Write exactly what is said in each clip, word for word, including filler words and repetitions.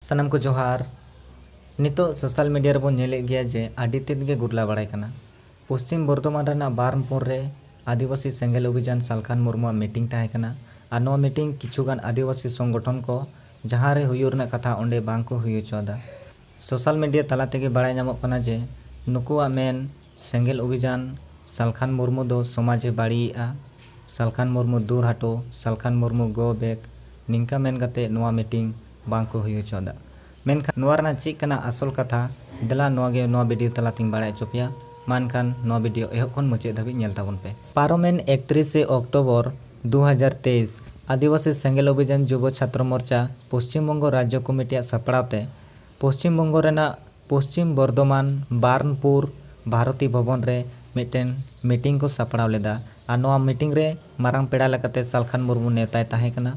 ᱥᱟᱱᱟᱢ ᱠᱚ ᱡᱚᱦᱟᱨ᱾ ᱱᱤᱛᱚᱜ ᱥᱳᱥᱟᱞ ᱢᱤᱰᱤᱭᱟ ᱨᱮᱵᱚᱱ ᱧᱮᱞᱮᱫ ᱜᱮᱭᱟ ᱡᱮ ᱟᱹᱰᱤ ᱛᱮᱫ ᱜᱮ ᱜᱩᱨᱞᱟ ᱵᱟᱲᱟᱭ ᱠᱟᱱᱟ᱾ ᱯᱚᱥᱪᱤᱢ ᱵᱚᱨᱫᱷᱚᱢᱟᱱ ᱨᱮᱱᱟᱜ ᱵᱟᱨᱱᱯᱩᱨ ᱨᱮ ᱟᱹᱫᱤᱵᱟᱹᱥᱤ ᱥᱮᱸᱜᱮᱞ ᱚᱵᱷᱤᱡᱟᱱ ᱥᱟᱞᱠᱷᱟᱱ ᱢᱩᱨᱢᱩᱣᱟᱜ ᱢᱤᱴᱤᱝ ᱛᱟᱦᱮᱸ ᱠᱟᱱᱟ᱾ ᱟᱨ ᱱᱚᱣᱟ ᱢᱤᱴᱤᱝ ᱠᱤᱪᱷᱩᱜᱟᱱ ᱟᱹᱫᱤᱵᱟᱹᱥᱤ ᱥᱚᱝᱜᱚᱴᱷᱚᱱ ᱠᱚ ᱡᱟᱦᱟᱸ ᱨᱮ ᱦᱩᱭᱩᱜ ᱨᱮᱱᱟᱜ ᱠᱟᱛᱷᱟ, ᱚᱸᱰᱮ ᱵᱟᱝ ᱠᱚ ᱦᱩᱭ ᱦᱚᱪᱚ ᱟᱫᱟ᱾ ᱥᱳᱥᱟᱞ ᱢᱤᱰᱤᱭᱟ ᱛᱟᱞᱟ ᱛᱮᱜᱮ ᱵᱟᱲᱟᱭ ᱧᱟᱢᱚᱜ ᱠᱟᱱᱟ ᱡᱮ ᱱᱩᱠᱩᱣᱟᱜ ᱢᱮᱱ ᱥᱮᱸᱜᱮᱞ ᱚᱵᱷᱤᱡᱟᱱ ᱥᱟᱞᱠᱷᱟᱱ ᱢᱩᱨᱢᱩ ᱫᱚ ᱥᱚᱢᱟᱡᱽ ᱮ ᱵᱟᱹᱲᱤᱡᱮᱜᱼᱟ, ᱥᱟᱞᱠᱷᱟᱱ ᱢᱩᱨᱢᱩ ᱫᱩᱨ ᱦᱟᱴᱚ, ᱥᱟᱞᱠᱷᱟᱱ ᱢᱩᱨᱢᱩ ᱜᱳ ᱵᱮᱠ, ᱱᱤᱝᱠᱟ ᱢᱮᱱ ᱠᱟᱛᱮ ᱱᱚᱣᱟ ᱢᱤᱴᱤᱝ ᱵᱟᱝ ᱠᱚ ᱦᱩᱭ ᱦᱚᱪᱚ ᱟᱫᱟ᱾ ᱢᱮᱱᱠᱷᱟᱱ ᱱᱚᱣᱟ ᱨᱮᱱᱟᱜ ᱪᱮᱫ ᱠᱟᱱᱟ ᱟᱥᱚᱞ ᱠᱟᱛᱷᱟ? ᱫᱮᱞᱟ ᱱᱚᱣᱟ ᱜᱮ ᱱᱚᱣᱟ ᱵᱷᱤᱰᱤᱭᱳ ᱛᱟᱞᱟᱛᱤᱧ ᱵᱟᱲᱟᱭ ᱦᱚᱪᱚ ᱯᱮᱭᱟ᱾ ᱢᱟ ᱮᱱᱠᱷᱟᱱ ᱱᱚᱣᱟ ᱵᱷᱤᱰᱤᱭᱳ ᱮᱦᱚᱵ ᱠᱷᱚᱱ ᱢᱩᱪᱟᱹᱫ ᱫᱷᱟᱹᱵᱤᱡ ᱧᱮᱞ ᱛᱟᱵᱚᱱ ᱯᱮ᱾ ᱯᱟᱨᱚᱢᱮᱱ ᱮᱠᱛᱨᱤᱥᱮ ᱚᱠᱴᱳᱵᱚᱨ ᱫᱩ ᱦᱟᱡᱟᱨ ᱛᱮᱭᱤᱥ ᱟᱹᱫᱤᱵᱟᱹᱥᱤ ᱥᱮᱸᱜᱮᱞ ᱚᱵᱷᱤᱡᱟᱱ ᱡᱩᱵᱚ ᱪᱷᱟᱛᱨᱚ ᱢᱳᱨᱪᱟ ᱯᱚᱥᱪᱤᱢ ᱵᱚᱝᱜᱚ ᱨᱟᱡᱽᱡᱚ ᱠᱚᱢᱤᱴᱤᱭᱟᱜ ᱥᱟᱯᱲᱟᱣ ᱛᱮ ᱯᱚᱥᱪᱤᱢ ᱵᱚᱝᱜᱚ ᱨᱮᱱᱟᱜ ᱯᱚᱥᱪᱤᱢ ᱵᱚᱨᱫᱷᱚᱢᱟᱱ ᱵᱟᱨᱱᱯᱩᱨ ᱵᱷᱟᱨᱚᱛᱤ ᱵᱷᱚᱵᱚᱱ ᱨᱮ ᱢᱤᱫᱴᱮᱱ ᱢᱤᱴᱤᱝ ᱠᱚ ᱥᱟᱯᱲᱟᱣ ᱞᱮᱫᱟ᱾ ᱟᱨ ᱱᱚᱣᱟ ᱢᱤᱴᱤᱝ ᱨᱮ ᱢᱟᱨᱟᱝ ᱯᱮᱲᱟ ᱞᱮᱠᱟᱛᱮ ᱥᱟᱞᱠᱷᱟᱱ ᱢᱩᱨᱢᱩ ᱱᱮᱣᱛᱟᱭ ᱛᱟᱦᱮᱸ ᱠᱟᱱᱟ᱾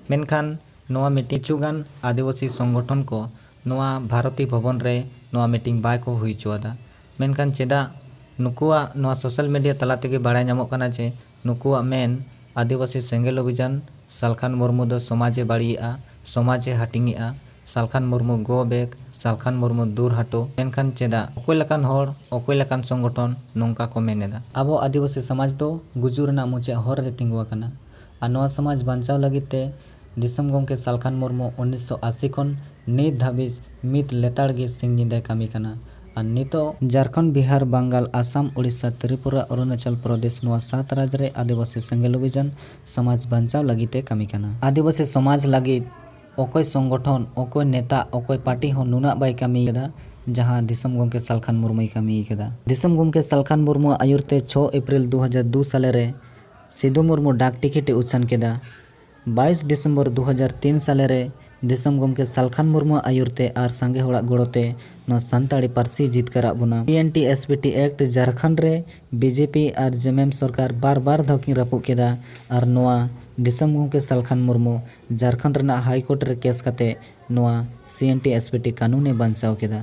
ᱢᱮᱱᱠᱷᱟᱱ ᱱᱚᱣᱟ ᱢᱤᱴᱤᱝ ᱠᱤᱪᱷᱩᱜᱟᱱ ᱟᱹᱫᱤᱵᱟᱹᱥᱤ ᱥᱚᱝᱜᱚᱴᱷᱚᱱ ᱠᱚ ᱱᱚᱣᱟ ᱵᱷᱟᱨᱚᱛᱤ ᱵᱷᱚᱵᱚᱱ ᱨᱮ ᱱᱚᱣᱟ ᱢᱤᱴᱤᱝ ᱵᱟᱭ ᱠᱚ ᱦᱩᱭ ᱦᱚᱪᱚ ᱟᱫᱟ᱾ ᱢᱮᱱᱠᱷᱟᱱ ᱪᱮᱫᱟᱜ? ᱱᱩᱠᱩᱣᱟᱜ ᱱᱚᱣᱟ ᱥᱳᱥᱟᱞ ᱢᱤᱰᱤᱭᱟ ᱛᱟᱞᱟ ᱛᱮᱜᱮ ᱵᱟᱲᱟᱭ ᱧᱟᱢᱚᱜ ᱠᱟᱱᱟ ᱡᱮ ᱱᱩᱠᱩᱣᱟᱜ ᱢᱮᱱ ᱟᱹᱫᱤᱵᱟᱹᱥᱤ ᱥᱮᱸᱜᱮᱞ ᱚᱵᱷᱤᱡᱟᱱ ᱥᱟᱞᱠᱷᱟᱱ ᱢᱩᱨᱢᱩ ᱫᱚ ᱥᱚᱢᱟᱡᱽ ᱮ ᱵᱟᱹᱲᱤᱡᱮᱜᱼᱟ, ᱥᱚᱢᱟᱡᱽ ᱮ ᱦᱟᱹᱴᱤᱧᱮᱜᱼᱟ, ᱥᱟᱞᱠᱷᱟᱱ ᱢᱩᱨᱢᱩ ᱜᱳ ᱵᱮᱠ, ᱥᱟᱞᱠᱷᱟᱱ ᱢᱩᱨᱢᱩ ᱫᱩᱨ ᱦᱟᱴᱚ᱾ ᱢᱮᱱᱠᱷᱟᱱ ᱪᱮᱫᱟᱜ? ᱚᱠᱚᱭ ᱞᱮᱠᱟᱱ ᱦᱚᱲ, ᱚᱠᱚᱭ ᱞᱮᱠᱟᱱ ᱥᱚᱝᱜᱚᱴᱷᱚᱱ ᱱᱚᱝᱠᱟ ᱠᱚ ᱢᱮᱱ ᱮᱫᱟ? ᱟᱵᱚ ᱟᱹᱫᱤᱵᱟᱹᱥᱤ ᱥᱚᱢᱟᱡᱽ ᱫᱚ ᱜᱩᱡᱩᱜ ᱨᱮᱱᱟᱜ ᱢᱩᱪᱟᱹᱫ ᱦᱚᱨ ᱨᱮ ᱛᱤᱸᱜᱩ ᱟᱠᱟᱱᱟ᱾ ᱟᱨ ᱱᱚᱣᱟ ᱥᱚᱢᱟᱡᱽ ᱵᱟᱧᱪᱟᱣ ᱞᱟᱹᱜᱤᱫ ᱛᱮ ᱫᱤᱥᱚᱢ ᱜᱚᱢᱠᱮ ᱥᱟᱞᱠᱷᱟᱱ ᱢᱩᱨᱢᱩ ᱩᱱᱤᱥᱥᱚ ᱟᱥᱤ ᱠᱷᱚᱱ ᱱᱤᱛ ᱫᱷᱟᱹᱵᱤᱡ ᱢᱤᱫ ᱞᱮᱛᱟᱲ ᱜᱮ ᱥᱤᱧ ᱧᱤᱫᱟᱹᱭ ᱠᱟᱹᱢᱤ ᱠᱟᱱᱟ᱾ ᱟᱨ ᱱᱤᱛᱚᱜ ᱡᱷᱟᱲᱠᱷᱚᱸᱰ, ᱵᱤᱦᱟᱨ, ᱵᱟᱝᱜᱟᱞ, ᱟᱥᱟᱢ, ᱳᱰᱤᱥᱟ, ᱛᱨᱤᱯᱩᱨᱟ, ᱚᱨᱩᱱᱟᱪᱚᱞ ᱯᱨᱚᱫᱮᱥ, ᱱᱚᱣᱟ ᱥᱟᱛ ᱨᱟᱡᱽ ᱨᱮ ᱟᱹᱫᱤᱵᱟᱹᱥᱤ ᱥᱮᱸᱜᱮᱞ ᱚᱵᱷᱤᱡᱟᱱ ᱥᱚᱢᱟᱡᱽ ᱵᱟᱧᱪᱟᱣ ᱞᱟᱹᱜᱤᱫ ᱮ ᱠᱟᱹᱢᱤ ᱠᱟᱱᱟ᱾ ᱟᱹᱫᱤᱵᱟᱹᱥᱤ ᱥᱚᱢᱟᱡᱽ ᱞᱟᱹᱜᱤᱫ ᱚᱠᱚᱭ ᱥᱚᱝᱜᱚᱴᱷᱚᱱ, ᱚᱠᱚᱭ ᱱᱮᱛᱟ, ᱚᱠᱚᱭ ᱯᱟᱨᱴᱤ ᱦᱚᱸ ᱱᱩᱱᱟᱹᱜ ᱵᱟᱭ ᱠᱟᱹᱢᱤ ᱠᱟᱫᱟ, ᱡᱟᱦᱟᱸ ᱫᱤᱥᱚᱢ ᱜᱚᱢᱠᱮ ᱥᱟᱞᱠᱷᱟᱱ ᱢᱩᱨᱢᱩᱭ ᱠᱟᱹᱢᱤ ᱠᱟᱫᱟ᱾ ᱫᱤᱥᱚᱢ ᱜᱚᱢᱠᱮ ᱥᱟᱞᱠᱷᱟᱱ ᱢᱩᱨᱢᱩᱣᱟᱜ ᱟᱹᱭᱩᱨ ᱛᱮ ᱪᱷᱚ ᱮᱯᱨᱤᱞ ᱫᱩ ᱦᱟᱡᱟᱨ ᱫᱩ ᱥᱟᱞᱮ ᱨᱮ ᱥᱤᱫᱩ ᱢᱩᱨᱢᱩ ᱰᱟᱠ ᱴᱤᱠᱤᱴ ᱮ ᱩᱪᱷᱟᱹᱱ ᱠᱮᱫᱟ᱾ ᱵᱟᱭᱤᱥ ᱰᱤᱥᱮᱢᱵᱚᱨ ᱫᱩ ᱦᱟᱡᱟᱨ ᱛᱤᱱ ᱥᱟᱞᱮ ᱨᱮ ᱫᱤᱥᱚᱢ ᱜᱚᱢᱠᱮ ᱥᱟᱞᱠᱷᱟᱱ ᱢᱩᱨᱢᱩᱣᱟᱜ ᱟᱹᱭᱩᱨ ᱛᱮ ᱟᱨ ᱥᱟᱸᱜᱮ ᱦᱚᱲᱟᱜ ᱜᱚᱲᱚ ᱛᱮ ᱱᱚᱣᱟ ᱥᱟᱱᱛᱟᱲᱤ ᱯᱟᱹᱨᱥᱤ ᱡᱤᱛᱠᱟᱹᱨᱟᱜ ᱵᱚᱱᱟ᱾ C N T S P T act Jharkhand ᱨᱮ ᱵᱤ ᱡᱮ ᱯᱤ ᱟᱨ ᱡᱮᱢᱮᱢ ᱥᱚᱨᱠᱟᱨ ᱵᱟᱨ ᱵᱟᱨ ᱫᱷᱟᱣ ᱠᱤᱱ ᱨᱟᱹᱯᱩᱫ ᱠᱮᱫᱟ᱾ ᱟᱨ ᱱᱚᱣᱟ ᱫᱤᱥᱚᱢ ᱜᱚᱢᱠᱮ ᱥᱟᱞᱠᱷᱟᱱ ᱢᱩᱨᱢᱩ ᱡᱷᱟᱨᱠᱷᱚᱸᱰ ᱨᱮᱱᱟᱜ ᱦᱟᱭ ᱠᱳᱨᱴ ᱨᱮ ᱠᱮᱥ ᱠᱟᱛᱮ ᱱᱚᱣᱟ ᱥᱤ N T S P T ᱠᱟᱹᱱᱩᱱ ᱮ ᱵᱟᱧᱪᱟᱣ ᱠᱮᱫᱟ᱾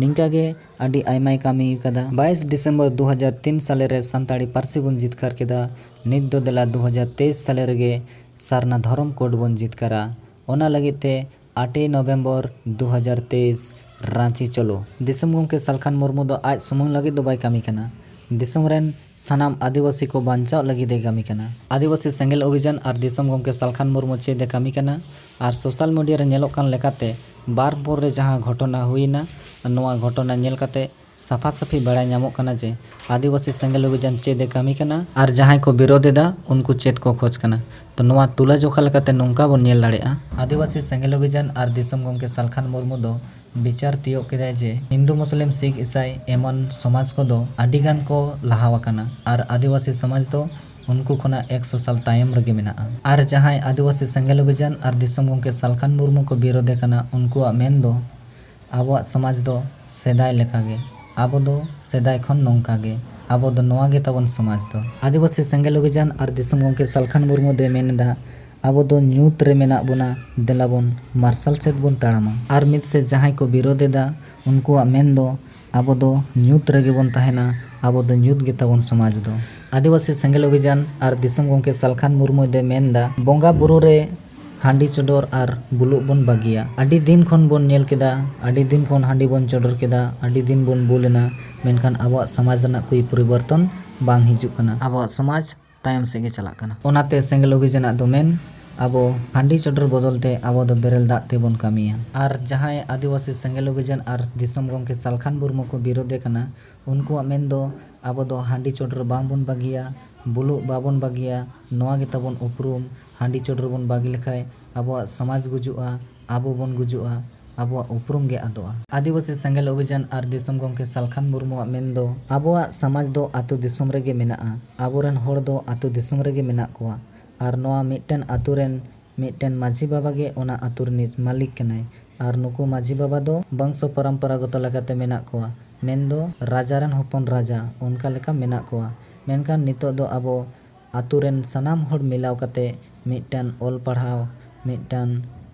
ᱱᱤᱝᱠᱟ ᱜᱮ ᱟᱹᱰᱤ ᱟᱭᱢᱟᱭ ᱠᱟᱹᱢᱤ ᱟᱠᱟᱫᱟ᱾ ᱵᱟᱭᱤᱥ ᱰᱤᱥᱮᱢᱵᱚᱨ ᱫᱩ ᱦᱟᱡᱟᱨ ᱛᱤᱱ ᱥᱟᱞᱮ ᱨᱮ ᱥᱟᱱᱛᱟᱲᱤ ᱯᱟᱹᱨᱥᱤ ᱵᱚᱱ ᱡᱤᱛᱠᱟᱹᱨ ᱠᱮᱫᱟ᱾ ᱱᱤᱛ ᱫᱚ ᱫᱮᱞᱟ ᱫᱩ ᱦᱟᱡᱟᱨ ᱛᱮᱭᱤᱥ ᱥᱟᱞᱮ ᱨᱮᱜᱮ ᱥᱟᱨᱱᱟ ᱫᱷᱚᱨᱚᱢ ᱠᱳᱰ ᱵᱚᱱ ᱡᱤᱛᱠᱟᱹᱨᱟ᱾ ᱚᱱᱟ ᱞᱟᱹᱜᱤᱫ ᱛᱮ ᱟᱴᱮᱭ ᱱᱚᱵᱷᱮᱢᱵᱚᱨ ᱫᱩ ᱦᱟᱡᱟᱨ ᱛᱮᱭᱤᱥ, ᱨᱟᱸᱪᱤ ᱪᱚᱞᱚ᱾ ᱫᱤᱥᱚᱢ ᱜᱚᱢᱠᱮ ᱥᱟᱞᱠᱷᱟᱱ ᱢᱩᱨᱢᱩ ᱫᱚ ᱟᱡ ᱥᱩᱢᱩᱝ ᱞᱟᱹᱜᱤᱫ ᱫᱚ ᱵᱟᱭ ᱠᱟᱹᱢᱤ ᱠᱟᱱᱟ᱾ ᱫᱤᱥᱚᱢ ᱨᱮᱱ ᱥᱟᱱᱟᱢ ᱟᱹᱫᱤᱵᱟᱹᱥᱤ ᱠᱚ ᱵᱟᱧᱪᱟᱣ ᱞᱟᱹᱜᱤᱫ ᱮ ᱠᱟᱹᱢᱤ ᱠᱟᱱᱟ᱾ ᱟᱹᱫᱤᱵᱟᱹᱥᱤ ᱥᱮᱸᱜᱮᱞ ᱚᱵᱷᱤᱡᱟᱱ ᱟᱨ ᱫᱤᱥᱚᱢ ᱜᱚᱢᱠᱮ ᱥᱟᱞᱠᱷᱟᱱ ᱢᱩᱨᱢᱩ ᱪᱮᱫ ᱮ ᱠᱟᱹᱢᱤ ᱠᱟᱱᱟ? ᱟᱨ ᱥᱳᱥᱟᱞ ᱢᱤᱰᱤᱭᱟ ᱨᱮ ᱧᱮᱞᱚᱜ ᱠᱟᱱ ᱞᱮᱠᱟᱛᱮ ᱵᱟᱨ ᱯᱚᱨ ᱨᱮ ᱡᱟᱦᱟᱸ ᱜᱷᱚᱴᱚᱱᱟ ᱦᱩᱭᱮᱱᱟ, ᱱᱚᱣᱟ ᱜᱷᱚᱴᱚᱱᱟ ᱧᱮᱞ ᱠᱟᱛᱮ ᱥᱟᱯᱷᱟ ᱥᱟᱹᱯᱷᱤ ᱵᱟᱲᱟᱭ ᱧᱟᱢᱚᱜ ᱠᱟᱱᱟ ᱡᱮ ᱟᱹᱫᱤᱵᱟᱹᱥᱤ ᱥᱮᱸᱜᱮᱞ ᱚᱵᱷᱤᱡᱟᱱ ᱪᱮᱫ ᱮ ᱠᱟᱹᱢᱤ ᱠᱟᱱᱟ ᱟᱨ ᱡᱟᱦᱟᱸᱭ ᱠᱚ ᱵᱤᱨᱳᱫ ᱮᱫᱟ, ᱩᱱᱠᱩ ᱪᱮᱫ ᱠᱚ ᱠᱷᱚᱡᱽ ᱠᱟᱱᱟ᱾ ᱛᱚ, ᱱᱚᱣᱟ ᱛᱩᱞᱟᱹ ᱡᱚᱠᱷᱟ ᱞᱮᱠᱟᱛᱮ ᱱᱚᱝᱠᱟ ᱵᱚᱱ ᱧᱮᱞ ᱫᱟᱲᱮᱭᱟᱜᱼᱟ, ᱟᱹᱫᱤᱵᱟᱹᱥᱤ ᱥᱮᱸᱜᱮᱞ ᱚᱵᱷᱤᱡᱟᱱ ᱟᱨ ᱫᱤᱥᱚᱢ ᱜᱚᱢᱠᱮ ᱥᱟᱞᱠᱷᱟᱱ ᱢᱩᱨᱢᱩ ᱫᱚ ᱵᱤᱪᱟᱹᱨ ᱛᱤᱭᱳᱜ ᱠᱮᱫᱟᱭ ᱡᱮ ᱦᱤᱱᱫᱩ, ᱢᱩᱥᱞᱤᱢ, ᱥᱤᱠᱷ, ᱤᱥᱟᱭ ᱮᱢᱟᱱ ᱥᱚᱢᱟᱡᱽ ᱠᱚᱫᱚ ᱟᱹᱰᱤ ᱜᱟᱱ ᱠᱚ ᱞᱟᱦᱟᱣ ᱟᱠᱟᱱᱟ ᱟᱨ ᱟᱹᱫᱤᱵᱟᱹᱥᱤ ᱥᱚᱢᱟᱡᱽ ᱫᱚ ᱩᱱᱠᱩ ᱠᱷᱚᱱᱟᱜ ᱮᱠᱥᱚ ᱥᱟᱞ ᱛᱟᱭᱚᱢ ᱨᱮᱜᱮ ᱢᱮᱱᱟᱜᱼᱟ᱾ ᱟᱨ ᱡᱟᱦᱟᱸᱭ ᱟᱹᱫᱤᱵᱟᱹᱥᱤ ᱥᱮᱸᱜᱮᱞ ᱚᱵᱷᱤᱡᱟᱱ ᱟᱨ ᱫᱤᱥᱚᱢ ᱜᱚᱢᱠᱮ ᱥᱟᱞᱠᱷᱟᱱ ᱢᱩᱨᱢᱩ ᱠᱚ ᱵᱤᱨᱳᱫᱮ ᱠᱟᱱᱟ, ᱩᱱᱠᱩᱣᱟᱜ ᱢᱮᱱ ᱫᱚ ᱟᱵᱚᱣᱟᱜ ᱥᱚᱢᱟᱡᱽ ᱫᱚ ᱥᱮᱫᱟᱭ ᱞᱮᱠᱟᱜᱮ, ᱟᱵᱚ ᱫᱚ ᱥᱮᱫᱟᱭ ᱠᱷᱚᱱ ᱱᱚᱝᱠᱟ ᱜᱮ, ᱟᱵᱚ ᱫᱚ ᱱᱚᱣᱟ ᱜᱮ ᱛᱟᱵᱚᱱ ᱥᱚᱢᱟᱡᱽ ᱫᱚ᱾ ᱟᱹᱫᱤᱵᱟᱹᱥᱤ ᱥᱮᱸᱜᱮᱞ ᱚᱵᱷᱤᱡᱟᱱ ᱟᱨ ᱫᱤᱥᱚᱢ ᱜᱚᱢᱠᱮ ᱥᱟᱞᱠᱷᱟᱱ ᱢᱩᱨᱢᱩ ᱫᱚᱭ ᱢᱮᱱ ᱮᱫᱟ, ᱟᱵᱚ ᱫᱚ ᱧᱩᱛ ᱨᱮ ᱢᱮᱱᱟᱜ ᱵᱚᱱᱟ, ᱫᱮᱞᱟ ᱵᱚᱱ ᱢᱟᱨᱥᱟᱞ ᱥᱮᱫ ᱵᱚᱱ ᱛᱟᱲᱟᱢᱟ᱾ ᱟᱨ ᱢᱤᱫ ᱥᱮᱫ ᱡᱟᱦᱟᱸᱭ ᱠᱚ ᱵᱤᱨᱳᱫ ᱮᱫᱟ, ᱩᱱᱠᱩᱣᱟᱜ ᱢᱮᱱ ᱫᱚ ᱟᱵᱚ ᱫᱚ ᱧᱩᱛ ᱨᱮᱜᱮ ᱵᱚᱱ ᱛᱟᱦᱮᱱᱟ, ᱟᱵᱚ ᱫᱚ ᱧᱩᱛ ᱜᱮ ᱛᱟᱵᱚᱱ ᱥᱚᱢᱟᱡᱽ ᱫᱚ᱾ ᱟᱹᱫᱤᱵᱟᱹᱥᱤ ᱥᱮᱸᱜᱮᱞ ᱚᱵᱷᱤᱡᱟᱱ ᱟᱨ ᱫᱤᱥᱚᱢ ᱜᱚᱢᱠᱮ ᱥᱟᱞᱠᱷᱟᱱ ᱢᱩᱨᱢᱩ ᱫᱚᱭ ᱢᱮᱱ ᱮᱫᱟ, ᱵᱚᱸᱜᱟ ᱵᱩᱨᱩ ᱨᱮ ᱦᱟᱺᱰᱤ ᱪᱚᱰᱚᱨ ᱟᱨ ᱵᱩᱞᱩᱜ ᱵᱚᱱ ᱵᱟᱹᱜᱤᱭᱟ᱾ ᱟᱹᱰᱤ ᱫᱤᱱ ᱠᱷᱚᱱ ᱵᱚᱱ ᱧᱮᱞ ᱠᱮᱫᱟ, ᱟᱹᱰᱤ ᱫᱤᱱ ᱠᱷᱚᱱ ᱦᱟᱺᱰᱤ ᱵᱚᱱ ᱪᱚᱰᱚᱨ ᱠᱮᱫᱟ, ᱟᱹᱰᱤ ᱫᱤᱱ ᱵᱚᱱ ᱵᱩᱞ ᱮᱱᱟ, ᱢᱮᱱᱠᱷᱟᱱ ᱟᱵᱚᱣᱟᱜ ᱥᱚᱢᱟᱡᱽ ᱨᱮᱱᱟᱜ ᱠᱳᱭ ᱯᱚᱨᱤᱵᱚᱨᱛᱚᱱ ᱵᱟᱝ ᱦᱤᱡᱩᱜ ᱠᱟᱱᱟ᱾ ᱟᱵᱚᱣᱟᱜ ᱥᱚᱢᱟᱡᱽ ᱛᱟᱭᱚᱢ ᱥᱮᱫ ᱜᱮ ᱪᱟᱞᱟᱜ ᱠᱟᱱᱟ᱾ ᱚᱱᱟᱛᱮ ᱥᱮᱸᱜᱮᱞ ᱚᱵᱷᱤᱡᱟᱱᱟᱜ ᱫᱚ ᱢᱮᱱ, ᱟᱵᱚ ᱦᱟᱺᱰᱤ ᱪᱚᱰᱚᱨ ᱵᱚᱫᱚᱞ ᱛᱮ ᱟᱵᱚ ᱫᱚ ᱵᱮᱨᱮᱞ ᱫᱟᱜ ᱛᱮᱵᱚᱱ ᱠᱟᱹᱢᱤᱭᱟ᱾ ᱟᱨ ᱡᱟᱦᱟᱸᱭ ᱟᱹᱫᱤᱵᱟᱹᱥᱤ ᱥᱮᱸᱜᱮᱞ ᱚᱵᱷᱤᱡᱟᱱ ᱟᱨ ᱫᱤᱥᱚᱢ ᱜᱚᱢᱠᱮ ᱥᱟᱞᱠᱷᱟᱱ ᱢᱩᱨᱢᱩ ᱠᱚ ᱵᱤᱨᱳᱫᱮ ᱠᱟᱱᱟ, ᱩᱱᱠᱩᱣᱟᱜ ᱢᱮᱱ ᱫᱚ ᱟᱵᱚ ᱫᱚ ᱦᱟᱺᱰᱤ ᱪᱚᱰᱚᱨ ᱵᱟᱝ ᱵᱚᱱ ᱵᱟᱹᱜᱤᱭᱟ, ᱵᱩᱞᱩᱜ ᱵᱟᱵᱚᱱ ᱵᱟᱹᱜᱤᱭᱟ, ᱱᱚᱣᱟ ᱜᱮ ᱛᱟᱵᱚᱱ ᱩᱯᱨᱩᱢ᱾ ᱦᱟᱺᱰᱤ ᱪᱚᱰᱚᱨ ᱵᱚᱱ ᱵᱟᱹᱜᱤ ᱞᱮᱠᱷᱟᱡ ᱟᱵᱚᱣᱟᱜ ᱥᱚᱢᱟᱡᱽ ᱜᱩᱡᱩᱜᱼᱟ, ᱟᱵᱚ ᱵᱚᱱ ᱜᱩᱡᱩᱜᱼᱟ, ᱟᱵᱚᱣᱟᱜ ᱩᱯᱨᱩᱢ ᱜᱮ ᱟᱫᱚᱜᱼᱟ᱾ ᱟᱹᱫᱤᱵᱟᱹᱥᱤ ᱥᱮᱸᱜᱮᱞ ᱚᱵᱷᱤᱡᱟᱱ ᱟᱨ ᱫᱤᱥᱚᱢ ᱜᱚᱢᱠᱮ ᱥᱟᱞᱠᱷᱟᱱ ᱢᱩᱨᱢᱩᱣᱟᱜ ᱢᱮᱱ ᱫᱚ, ᱟᱵᱚᱣᱟᱜ ᱥᱚᱢᱟᱡᱽ ᱫᱚ ᱟᱹᱛᱩ ᱫᱤᱥᱚᱢ ᱨᱮᱜᱮ ᱢᱮᱱᱟᱜᱼᱟ, ᱟᱵᱚᱨᱮᱱ ᱦᱚᱲ ᱫᱚ ᱟᱹᱛᱩ ᱫᱤᱥᱚᱢ ᱨᱮᱜᱮ ᱢᱮᱱᱟᱜ ᱠᱚᱣᱟ, ᱟᱨ ᱱᱚᱣᱟ ᱢᱤᱫᱴᱮᱱ ᱟᱹᱛᱩ ᱨᱮᱱ ᱢᱤᱫᱴᱮᱱ ᱢᱟᱹᱡᱷᱤ ᱵᱟᱵᱟ ᱜᱮ ᱚᱱᱟ ᱟᱹᱛᱩ ᱨᱤᱱᱤᱡ ᱢᱟᱹᱞᱤᱠ ᱠᱟᱱᱟᱭ᱾ ᱟᱨ ᱱᱩᱠᱩ ᱢᱟᱹᱡᱷᱤ ᱵᱟᱵᱟ ᱫᱚ ᱵᱚᱝᱥᱚ ᱯᱚᱨᱚᱢᱯᱚᱨᱟᱜᱚᱛᱚ ᱞᱮᱠᱟᱛᱮ ᱢᱮᱱᱟᱜ ᱠᱚᱣᱟ, ᱢᱮᱱᱫᱚ ᱨᱟᱡᱟ ᱨᱮᱱ ᱦᱚᱯᱚᱱ ᱨᱟᱡᱟ ᱚᱱᱠᱟ ᱞᱮᱠᱟ ᱢᱮᱱᱟᱜ ᱠᱚᱣᱟ᱾ ᱢᱮᱱᱠᱷᱟᱱ ᱱᱤᱛᱚᱜ ᱫᱚ ᱟᱵᱚ ᱟᱹᱛᱩ ᱨᱮᱱ ᱥᱟᱱᱟᱢ ᱦᱚᱲ ᱢᱤᱞᱟᱣ ᱠᱟᱛᱮ ᱢᱤᱫᱴᱟᱝ ᱚᱞ ᱯᱟᱲᱦᱟᱣ, ᱢᱤᱫᱴᱟᱝ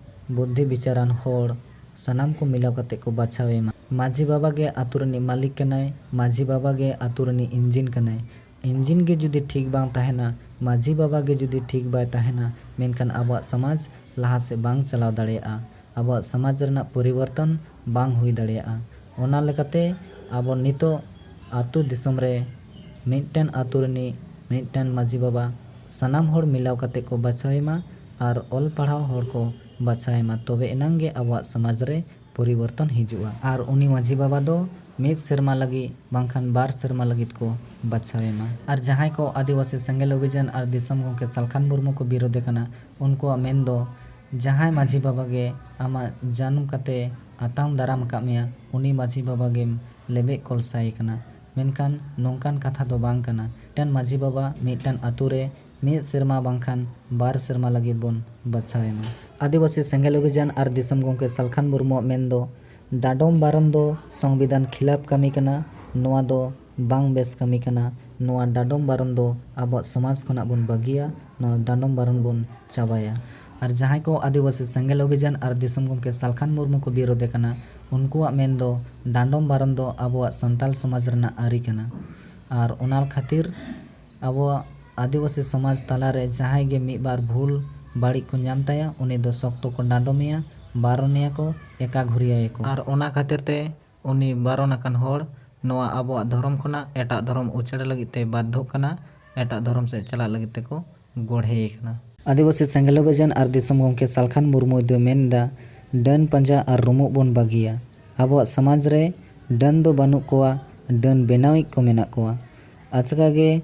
ᱵᱩᱫᱽᱫᱷᱤ ᱵᱤᱪᱟᱨᱟᱱ ᱦᱚᱲ ᱥᱟᱱᱟᱢ ᱠᱚ ᱢᱤᱞᱟᱣ ᱠᱟᱛᱮ ᱠᱚ ᱵᱟᱪᱷᱟᱣ ᱮᱢᱟ᱾ ᱢᱟᱹᱡᱷᱤ ᱵᱟᱵᱟ ᱜᱮ ᱟᱹᱛᱩ ᱨᱤᱱᱤᱡ ᱢᱟᱹᱞᱤᱠ ᱠᱟᱱᱟᱭ, ᱢᱟᱹᱡᱷᱤ ᱵᱟᱵᱟ ᱜᱮ ᱟᱹᱛᱩ ᱨᱤᱱᱤᱡ ᱤᱧᱡᱤᱱ ᱠᱟᱱᱟᱭ᱾ ᱤᱧᱡᱤᱱ ᱜᱮ ᱡᱩᱫᱤ ᱴᱷᱤᱠ ᱵᱟᱝ ᱛᱟᱦᱮᱱᱟ, ᱢᱟᱹᱡᱷᱤ ᱵᱟᱵᱟ ᱜᱮ ᱡᱩᱫᱤ ᱴᱷᱤᱠ ᱵᱟᱭ ᱛᱟᱦᱮᱱᱟ, ᱢᱮᱱᱠᱷᱟᱱ ᱟᱵᱚᱣᱟᱜ ᱥᱚᱢᱟᱡᱽ ᱞᱟᱦᱟ ᱥᱮᱫ ᱵᱟᱝ ᱪᱟᱞᱟᱣ ᱫᱟᱲᱮᱭᱟᱜᱼᱟ᱾ ᱟᱵᱚᱣᱟᱜ ᱥᱚᱢᱟᱡᱽ ᱨᱮᱱᱟᱜ ᱯᱚᱨᱤᱵᱚᱨᱛᱚᱱ ᱵᱟᱝ ᱦᱩᱭ ᱫᱟᱲᱮᱭᱟᱜᱼᱟ᱾ ᱚᱱᱟ ᱞᱮᱠᱟᱛᱮ ᱟᱵᱚ ᱱᱤᱛᱚᱜ ᱟᱹᱛᱩ ᱫᱤᱥᱚᱢ ᱨᱮ ᱢᱤᱫᱴᱮᱱ ᱟᱹᱛᱩ ᱨᱤᱱᱤᱡ ᱢᱤᱫᱴᱮᱱ ᱢᱟᱹᱡᱷᱤ ᱵᱟᱵᱟ ᱥᱟᱱᱟᱢ ᱦᱚᱲ ᱢᱤᱞᱟᱣ ᱠᱟᱛᱮ ᱠᱚ ᱵᱟᱪᱷᱟᱣ ᱮᱢᱟ ᱟᱨ ᱚᱞ ᱯᱟᱲᱦᱟᱣ ᱦᱚᱲ ᱠᱚ ᱵᱟᱪᱷᱟᱣ ᱮᱢᱟ, ᱛᱚᱵᱮ ᱮᱱᱟᱝ ᱜᱮ ᱟᱵᱚᱣᱟᱜ ᱥᱚᱢᱟᱡᱽ ᱨᱮ ᱯᱚᱨᱤᱵᱚᱨᱛᱚᱱ ᱦᱤᱡᱩᱜᱼᱟ᱾ ᱟᱨ ᱩᱱᱤ ᱢᱟᱹᱡᱷᱤ ᱵᱟᱵᱟ ᱫᱚ ᱢᱤᱫ ᱥᱮᱨᱢᱟ ᱞᱟᱹᱜᱤᱫ ᱵᱟᱝᱠᱷᱟᱱ ᱵᱟᱨ ᱥᱮᱨᱢᱟ ᱞᱟᱹᱜᱤᱫ ᱠᱚ ᱵᱟᱪᱷᱟᱣ ᱮᱢᱟ᱾ ᱟᱨ ᱡᱟᱦᱟᱸᱭ ᱠᱚ ᱟᱹᱫᱤᱵᱟᱹᱥᱤ ᱥᱮᱸᱜᱮᱞ ᱚᱵᱷᱤᱡᱟᱱ ᱟᱨ ᱫᱤᱥᱚᱢ ᱜᱚᱢᱠᱮ ᱥᱟᱞᱠᱷᱟᱱ ᱢᱩᱨᱢᱩ ᱠᱚ ᱵᱤᱨᱳᱫᱮ ᱠᱟᱱᱟ, ᱩᱱᱠᱩᱣᱟᱜ ᱢᱮᱱ ᱫᱚ ᱡᱟᱦᱟᱸᱭ ᱢᱟᱹᱡᱷᱤ ᱵᱟᱵᱟ ᱜᱮ ᱟᱢᱟᱜ ᱡᱟᱹᱱᱩᱢ ᱠᱟᱛᱮ ᱟᱛᱟᱝ ᱫᱟᱨᱟᱢ ᱟᱠᱟᱫ ᱢᱮᱭᱟ, ᱩᱱᱤ ᱢᱟᱹᱡᱷᱤ ᱵᱟᱵᱟ ᱜᱮᱢ ᱞᱮᱵᱮᱫ ᱠᱚᱞᱥᱟᱭᱮ ᱠᱟᱱᱟ᱾ ᱢᱮᱱᱠᱷᱟᱱ ᱱᱚᱝᱠᱟᱱ ᱠᱟᱛᱷᱟ ᱫᱚ ᱵᱟᱝ ᱠᱟᱱᱟ᱾ ᱢᱤᱫᱴᱟᱝ ᱢᱟᱹᱡᱷᱤ ᱵᱟᱵᱟ ᱢᱤᱫᱴᱟᱝ ᱟᱛᱳ ᱨᱮ ᱢᱤᱫ ᱥᱮᱨᱢᱟ ᱵᱟᱝᱠᱷᱟᱱ ᱵᱟᱨ ᱥᱮᱨᱢᱟ ᱞᱟᱹᱜᱤᱫ ᱵᱚᱱ ᱵᱟᱪᱷᱟᱣ ᱮᱢᱟ᱾ ᱟᱹᱫᱤᱵᱟᱹᱥᱤ ᱥᱮᱸᱜᱮᱞ ᱚᱵᱷᱤᱡᱟᱱ ᱟᱨ ᱫᱤᱥᱚᱢ ᱜᱚᱢᱠᱮ ᱥᱟᱞᱠᱷᱟᱱ ᱢᱩᱨᱢᱩᱣᱟᱜ ᱢᱮᱱ ᱫᱚ ᱰᱟᱸᱰᱚᱢ ᱵᱟᱨᱚᱱ ᱫᱚ ᱥᱚᱝᱵᱤᱫᱷᱟᱱ ᱠᱷᱤᱞᱟᱯ ᱠᱟᱹᱢᱤ ᱠᱟᱱᱟ᱾ ᱱᱚᱣᱟ ᱫᱚ ᱵᱟᱝ ᱵᱮᱥ ᱠᱟᱹᱢᱤ ᱠᱟᱱᱟ᱾ ᱱᱚᱣᱟ ᱰᱟᱸᱰᱚᱢ ᱵᱟᱨᱚᱱ ᱫᱚ ᱟᱵᱚᱣᱟᱜ ᱥᱚᱢᱟᱡᱽ ᱠᱷᱚᱱᱟᱜ ᱵᱚᱱ ᱵᱟᱹᱜᱤᱭᱟ᱾ ᱱᱚᱣᱟ ᱰᱟᱸᱰᱚᱢ ᱵᱟᱨᱚᱱ ᱵᱚᱱ ᱪᱟᱵᱟᱭᱟ᱾ ᱟᱨ ᱡᱟᱦᱟᱸᱭ ᱠᱚ ᱟᱹᱫᱤᱵᱟᱹᱥᱤ ᱥᱮᱸᱜᱮᱞ ᱚᱵᱷᱤᱡᱟᱱ ᱟᱨ ᱫᱤᱥᱚᱢ ᱜᱚᱢᱠᱮ ᱥᱟᱞᱠᱷᱟᱱ ᱢᱩᱨᱢᱩ ᱠᱚ ᱵᱤᱨᱳᱫᱮ ᱠᱟᱱᱟ, ᱩᱱᱠᱩᱣᱟᱜ ᱢᱮᱱ ᱫᱚ ᱰᱟᱸᱰᱚᱢ ᱵᱟᱨᱚᱱ ᱫᱚ ᱟᱵᱚᱣᱟᱜ ᱥᱟᱱᱛᱟᱞ ᱥᱚᱢᱟᱡᱽ ᱨᱮᱱᱟᱜ ᱟᱹᱨᱤ ᱠᱟᱱᱟ᱾ ᱟᱨ ᱚᱱᱟ ᱠᱷᱟᱹᱛᱤᱨ ᱟᱵᱚᱣᱟᱜ ᱟᱹᱫᱤᱵᱟᱹᱥᱤ ᱥᱚᱢᱟᱡᱽ ᱛᱟᱞᱟᱨᱮ ᱡᱟᱦᱟᱸᱭ ᱜᱮ ᱢᱤᱫ ᱵᱟᱨ ᱵᱷᱩᱞ ᱵᱟᱹᱲᱤᱡ ᱠᱚ ᱧᱟᱢ ᱛᱟᱭᱟ, ᱩᱱᱤ ᱫᱚ ᱥᱚᱠᱛᱚ ᱠᱚ ᱰᱟᱸᱰᱚᱢᱮᱭᱟ, ᱵᱟᱨᱚᱱᱮᱭᱟ ᱠᱚ, ᱮᱠᱟ ᱜᱷᱩᱨᱤᱭᱟᱭᱟ ᱠᱚ᱾ ᱟᱨ ᱚᱱᱟ ᱠᱷᱟᱹᱛᱤᱨ ᱛᱮ ᱩᱱᱤ ᱵᱟᱨᱚᱱ ᱟᱠᱟᱱ ᱦᱚᱲ ᱱᱚᱣᱟ ᱟᱵᱚᱣᱟᱜ ᱫᱷᱚᱨᱚᱢ ᱠᱷᱚᱱᱟᱜ ᱮᱴᱟᱜ ᱫᱷᱚᱨᱚᱢ ᱩᱪᱟᱹᱲ ᱞᱟᱹᱜᱤᱫ ᱛᱮ ᱵᱟᱫᱽᱫᱷᱚᱜ ᱠᱟᱱᱟ, ᱮᱴᱟᱜ ᱫᱷᱚᱨᱚᱢ ᱥᱮᱫ ᱪᱟᱞᱟᱜ ᱞᱟᱹᱜᱤᱫ ᱛᱮᱠᱚ ᱜᱚᱲᱦᱮᱭᱮ ᱠᱟᱱᱟ᱾ ᱟᱹᱫᱤᱵᱟᱹᱥᱤ ᱥᱮᱸᱜᱮᱞ ᱚᱵᱷᱤᱡᱟᱱ ᱟᱨ ᱫᱤᱥᱚᱢ ᱜᱚᱢᱠᱮ ᱥᱟᱞᱠᱷᱟᱱ ᱢᱩᱨᱢᱩ ᱫᱚᱭ ᱢᱮᱱ ᱮᱫᱟ, ᱰᱟᱹᱱ ᱯᱟᱸᱡᱟ ᱟᱨ ᱨᱩᱢᱩᱜ ᱵᱚᱱ ᱵᱟᱹᱜᱤᱭᱟ᱾ ᱟᱵᱚᱣᱟᱜ ᱥᱚᱢᱟᱡᱽ ᱨᱮ ᱰᱟᱹᱱ ᱫᱚ ᱵᱟᱹᱱᱩᱜ ᱠᱚᱣᱟ, ᱰᱟᱹᱱ ᱵᱮᱱᱟᱣᱤᱡ ᱠᱚ ᱢᱮᱱᱟᱜ ᱠᱚᱣᱟ᱾ ᱟᱪᱠᱟ ᱜᱮ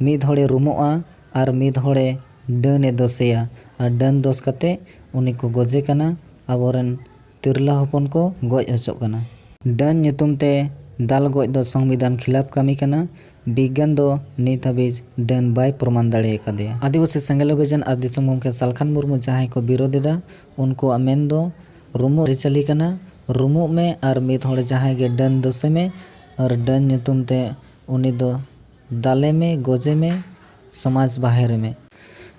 ᱢᱤᱫ ᱦᱚᱲᱮ ᱨᱩᱢᱩᱜᱼᱟ ᱟᱨ ᱢᱤᱫ ᱦᱚᱲᱮ ᱰᱟᱹᱱᱮ ᱫᱳᱥᱮᱭᱟ ᱟᱨ ᱰᱟᱹᱱ ᱫᱳᱥ ᱠᱟᱛᱮ ᱩᱱᱤ ᱠᱚ ᱜᱚᱡᱮ ᱠᱟᱱᱟ, ᱟᱵᱚᱨᱮᱱ ᱛᱤᱨᱞᱟᱹ ᱦᱚᱯᱚᱱ ᱠᱚ ᱜᱚᱡ ᱦᱚᱪᱚᱜ ᱠᱟᱱᱟ᱾ ᱰᱟᱹᱱ ᱧᱩᱛᱩᱢ ᱛᱮ ᱫᱟᱞ ᱜᱚᱡ ᱫᱚ ᱥᱚᱝᱵᱤᱫᱷᱟᱱ ᱠᱷᱤᱞᱟᱯ ᱠᱟᱹᱢᱤ ᱠᱟᱱᱟ᱾ ᱵᱤᱜᱽᱜᱟᱱ ᱫᱚ ᱱᱤᱛ ᱦᱟᱹᱵᱤᱡ ᱰᱟᱹᱱ ᱵᱟᱭ ᱯᱨᱚᱢᱟᱱ ᱫᱟᱲᱮ ᱟᱠᱟᱫᱮᱭᱟ᱾ ᱟᱹᱫᱤᱵᱟᱹᱥᱤ ᱥᱮᱸᱜᱮᱞ ᱚᱵᱷᱤᱡᱟᱱ ᱟᱨ ᱫᱤᱥᱚᱢ ᱜᱚᱢᱠᱮ ᱥᱟᱞᱠᱷᱟᱱ ᱢᱩᱨᱢᱩ ᱡᱟᱦᱟᱸᱭ ᱠᱚ ᱵᱤᱨᱳᱫ ᱮᱫᱟ, ᱩᱱᱠᱩᱣᱟᱜ ᱢᱮᱱ ᱫᱚ ᱨᱩᱢᱩᱜ ᱟᱹᱨᱤᱪᱟᱹᱞᱤ ᱠᱟᱱᱟ᱾ ᱨᱩᱢᱩᱜ ᱢᱮ ᱟᱨ ᱢᱤᱫ ᱦᱚᱲ ᱡᱟᱦᱟᱸᱭ ᱜᱮ ᱰᱟᱹᱱ ᱫᱳᱥᱮ ᱢᱮ ᱟᱨ ᱰᱟᱹᱱ ᱧᱩᱛᱩᱢ ᱛᱮ ᱩᱱᱤ ᱫᱚ ᱫᱟᱞᱮ ᱢᱮ, ᱜᱚᱡᱮ ᱢᱮ, ᱥᱚᱢᱟᱡᱽ ᱵᱟᱦᱮᱨ ᱢᱮ᱾